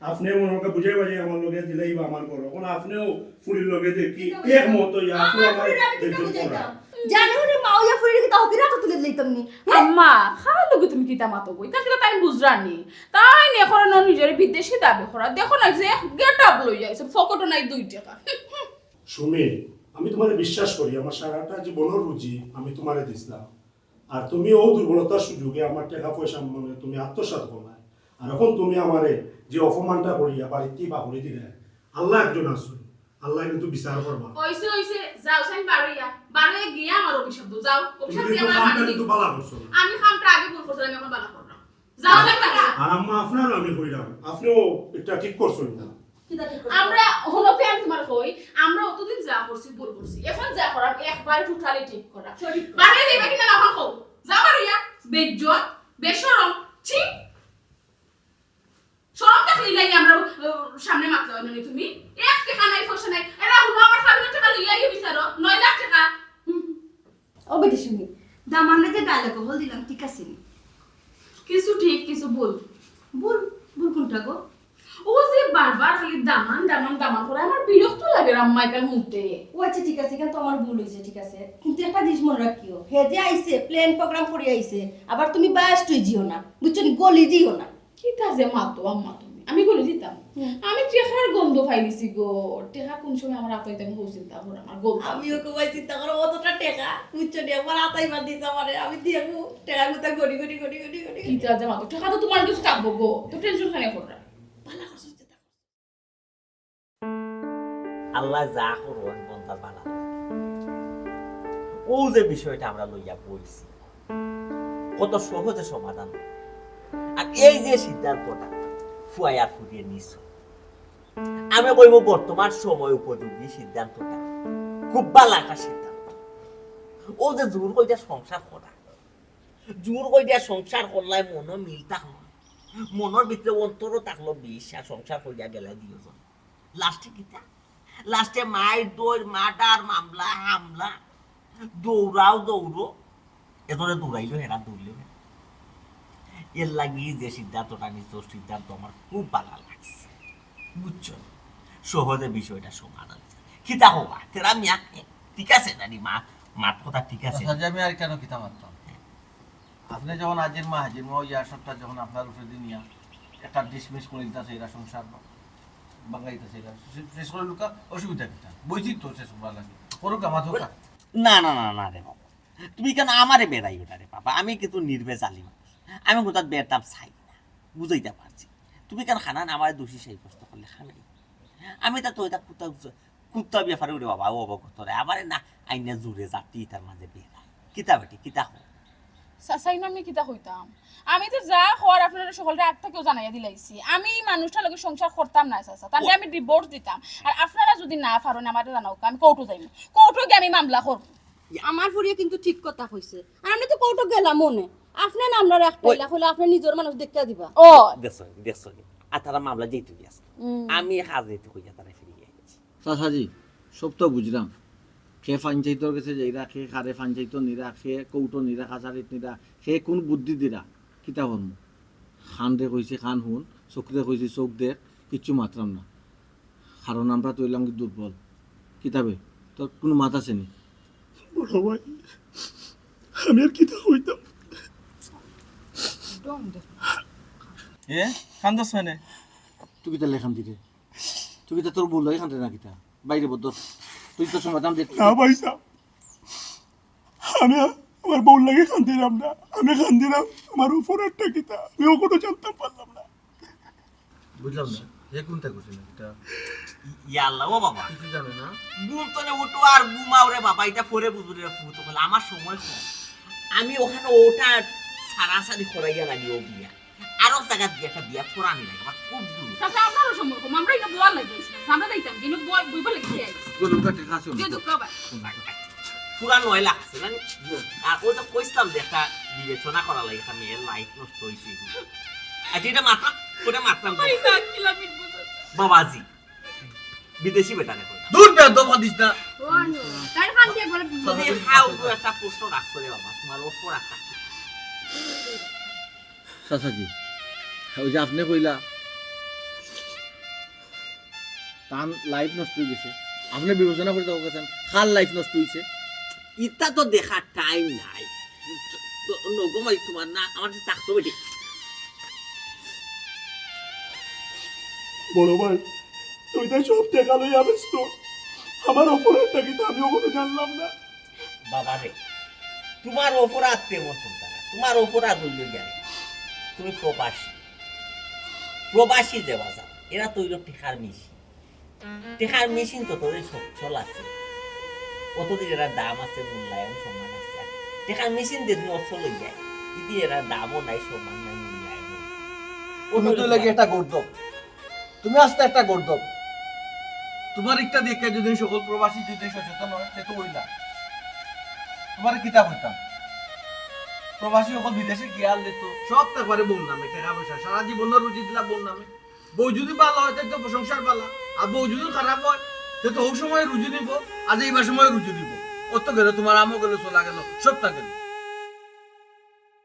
আপনে মনো করবা বুঝাইবা যে আমার লগে দিলাইবা আমার ঘরো। অখন আপনেও ফুরির লগে দেখি একমত অইয়া আপনেও আমার ফুরিরে আমি কিতা বেইজ্জত করা। বুঝাইতাম? জানো রে, মা অইয়া ফুরিরে কিতা হকির আতো তুলে দিলাইতাম নি। আম্মা, খালু গো, তুমি কিতা মাতো গো? ইতা কিতা তাইন বুঝরা নি? তাইন অখন নিজরে বিদেশি দাবি করা। দেখো না যে এক getup লইয়া আইছে, পকেটো নাই দুই টেকা। সুমি, আমি তুমারে বিশ্বাস করি, আমার সারাটা জীবনর রুজি আমি তুমারে দিছলাম। আর তুমি অউ দুর্বলতার সুযোগে আমার টেকা পয়সা মানে তুমি আত্মসাৎ করলায়। আর অখন তুমি আমারে যে অপমানটা করিয়া বাড়িত বার করি দিলায়, আল্লাহ একজন আছইন, আল্লায় কিন্তু বিচার করবা। অইছে, অইছে, যাও, সাইন বারইয়া, বারইয়া গিয়া আমার অভিশাপ দেও, যাও, তুমি অভিশাপ দিয়া কিন্তু আমার কামটা বাড়ি কিন্তু বালা করছো না। আমি কামটা আগে ভুল করছিলাম, অখন বালা করলাম। যাও, সাইন বারইয়া। আর আম্মা, আপনারও আমি কইলাম, আপনেও একটা ঠিক করছইন না। কিতা ঠিক করছো? আমরা, হুনো, আমি তুমারে কই, আমরা অতদিন যা করছি, ভুল করছি। অখন যা করার, একবারে totally ঠিক করা। সঠিক করা। বারইয়া যাইবা কিনা না, অখন কও। যাও বারইয়া, বেইজ্জত, বেশরম, ছি। শরম থাকলে নাই আমরা, আহ, সামনে মাতলায় অইলো নি তুমি? এক টেকা নাই, পয়সা নাই। এরা হুনো আমার কাবিনর টেকা লইয়া আইয়া বিচারো, নয় লাখ টেকা। হুম। ও বেটি সুমি, দামানরে যে গায়ে হল দিলাম, ঠিক আছে নি? কিছু ঠিক, কিছু ভুল। ভুল? ভুল কোনটা গো? ও যে বারবার খালি দামান, দামান, দামান করে, আমার বিরক্ত লাগে আম্মা ইকান হুনতে। ও আচ্ছা, ঠিক আছে, ইখান তো আমার ভুল অইছে, ঠিক আছে, কিন্তু একটা জিনিস মনো রাখিও, হে যে আইছে, plan program করি আইছে, আবার তুমি biased অই যিও না, বুঝছো নি? গলি যিও না। কিতা যে মাতো আম্মা তুমি? আমি গলি যিতাম? হুম। আমি টেকার গন্ধ পাইলিছি গো। টেকা কুন সময় আমার আতো আইতো আমি অউ চিন্তা করি, আমার গন্ধ। আমিও কই চিন্তা করি, অতটা টেকা, বুঝছো নি? আমার আতো আইবার দিছে আমারে, আমি দেখমু, টেকা গুতা গনি, গনি, গনি, গনি, গনি। কিতা যে মাতো? টেকা তো তুমার কিছু থাকবো গো, তো tension কেনে কররা? বালা করছো, চিন্তা করছো। আল্লায় যা করইন বন্দার বালা। অউ যে বিষয়টা আমরা লইয়া বইছি, কত সহজে সমাধান অয়। আর এই যে সিদ্ধান্তটা ফুয়ায় আর ফুরিয়ে নিছো, আমি কইমু বর্তমান সময় উপযোগী সিদ্ধান্তটা, খুব বালা একটা সিদ্ধান্ত। অউ যে জোর করিয়া সংসার করা, জোর করিয়া সংসার করলায় মনো মিল থাকলো, মনর ভিতরে অন্তরো থাকলো বিশ্বাস, সংসার করিয়া গেলায় দুইজন। Last-এ কিতা? Last-এ মাইর দইর, murder, মামলা, হামলা, দৌড়াও দৌড়ো, এজনে দৌড়াইলো হেরা, দৌড়িলো হেরা। এরলাগি যে সিদ্ধান্তটা নিছো, সিদ্ধান্ত আমার খুব বালা লাগছে, বুঝছো? সহজে বিষয়টা সমাধান অইছে। কিতা কও বা, তেরা মিয়া, ঠিক আছে জানি মা, মাত কথা ঠিক আছে। আচ্ছা, যে আমি আর কেন কিতা মাততাম? আপনে যখন আজির মা, হাজির মা অইয়া সবটা যখন আপনার উপরে দিনিয়া একটা dismiss করি দিতা চাইরা, সংসার ভাঙ্গাইতা চাইরা, শেষ করিলউক্কা, অসুবিধা কিতা? বইছি তো শেষ করার লাগি। করুক্কা, মাতউক্কা। না, না, না, না রে বাবা, তুমি কেনে আমারে বেড়াইও না রে বাবা, আমি কিন্তু নির্ভেজালি মানুষ, আমি কোথাও বেড়তাম চাই না, বুঝাইতাম পারছি। তুমি কেনে খানান আমারে দোষী সাব্যস্ত করলে খানাই? আমি তো, তো এটা কোথাও কুত্তা ব্যাপারে ওরে বাবা, ও অবগত রে, আমারে না আইনা জুড়ে জাতি তার মাঝে বেড়ায়। কিতা বেটি, কিতা কও? চাচাইন, আমি কিতা কইতাম? আমি তো যা কওয়ার আপনারা সকলরে আগ থাকিউ জানাইয়া দিলাইছি। আমি এই মানুষটার লগে সংসার করতাম না, চাচা। তানরে আমি divorce দিতাম। আর আপনারা যদি না পারইন, আমারে জানাউক্কা, আমি কোর্টো যাইমু। কোর্টো গিয়া আমি মামলা করমু। আমার ফুরিয়ে কিন্তু ঠিক কথা কইছে। আর আমি তো কোর্টো গেলামউ নে। আপনে না আমরারে আটকাইলা, কইলা আপনে নিজর মানুষ দেখিয়া দিবা। ও। দেখছো, দেখছো নি? আর তারা মামলা যেহেতু গেছে। হুম। আমি কাজ নিতে কইয়া তারা ফিরিয়া আইছি। চাচাজি, সব তো বুঝলাম। কে পঞ্চায়েতর গেছে যাইরা, কে কারে পঞ্চায়েতো নিরা, কে কোর্টো নিরা, কাছারিত নিরা, কে কোন বুদ্ধি দিরা, কিতা করমু? কানরে কইছি কান হুন, চোখরে কইছি চোখ দেখ, কিচ্ছু মাতরাম না। কারণ আমরা তো অইলাম কি দুর্বল। কিতা বে, তোর কোনো মাত আছে নি? বড় ভাই, আমি আর কিতা কইতাম? এ, কান্দছ কেনে? তুই কিতা লেখান দিরে? তুই কিতা তোর বউর লাগি কান্দরে না কিতা? বাইরে বদর। তুই তো সমাধান দে। না ভাইসাব, আমি আমার বউর লাগি কান্দিরাম না, আমি কান্দিরাম আমার অপরাধটা কিতা, আমি অখনো জানতাম পারলাম না। বুঝলাম না, হে কোনটা করছে না কিতা? ইয়া আল্লাহ, ও বাবা। কিছু জানে না? ঘুম তনে উঠো আর ঘুমাও রে বাবা, ইটা পরে বুঝবো রে ফুত অকল, আমার সময় কম। আমি অখানো অটা সারাসারি করাইয়া লাগি অউ বিয়া। আরো জাগাত গিয়া একটা বিয়া করানি লাগে, আমার খুব দূর। চাচা, আমরারও সময় কম, আমরা ইনো বওয়ার লাগি আইছি না। আমরা যাইতাম, কিন্তু বওয়া-, বইবার লাগি আইছি। গরু কাটে খাসো। যে দুঃখ আবার। পুরা নয় লাখ আছে, জানি? আর অউ যে কইছলাম যে একটা বিবেচনা করা লাগে, একটা মেয়ের life নষ্ট অইছে। আচ্ছা, ইটা মাতরাম, ওটা মাতরাম। ওই না, কিলা মিটবো, চাচা। বাবাজি, বিদেশি বেটা রে কইলাম। দূর বে, দফা দিস না। ও আনো, তার কান দিয়া বলে যদি হাও তো একটা প্রশ্ন রাখছো রে বাবা, তোমার অপরাধটা কি? চাচাজি, ওই যে আপনে কইলা, তান life নষ্ট অই গেছে। আপনে বিবেচনা করি দেখউক্কা, কার life নষ্ট অইছে? ইতা তো দেখার টাইম নাই। তো, তো, নগো মাই তোমার না, আমার কাছে থাকতো বেটি। বড় ভাই, তুই তো সব টেকা লইয়া ব্যস্ত। আমার অপরাধটা কি তা আমি অখনো জানলাম না? বাবা রে, তোমার অপরাধ তেমন কোনটা না, তোমার অপরাধ হইল জানি তুমি প্রবাসী। প্রবাসী যে বাজার, এরা তো হইল টেকার মেশিন। টেকার মেশিন যতদিন সচ্ছল আছে, অতদিন এরা দাম আছে, মূল্যায়ন সম্মান আছে। টেকার মেশিন যেদিন অচল হয়ে যায়, ইদি এরা দামও নাই, সম্মান নাই, মূল্যায়ন নাই। তুমি তো লাগে একটা গর্দব, তুমি আস্তে একটা গর্দব। তোমার একটা দেখে যদি সকল প্রবাসী যদি সচেতন হয়, সে তো হইলা। তোমার কিতা হইতাম, প্রবাসী সকল বিদেশে গিয়া আনলে তো সব তারপরে বউ নামে, টাকা পয়সা, সারা জীবন রুজি দিলা বউ নামে। বউ যদি ভালো হয়, তাহলে তো সংসার ভালো, আর বউ যদি খারাপ হয়, তাহলে তো ওই সময় রুজি নিব, আর এইবার সময় রুজি নিব। অত গেল, তোমার আমও গেল, চলা গেল, সবটা গেল।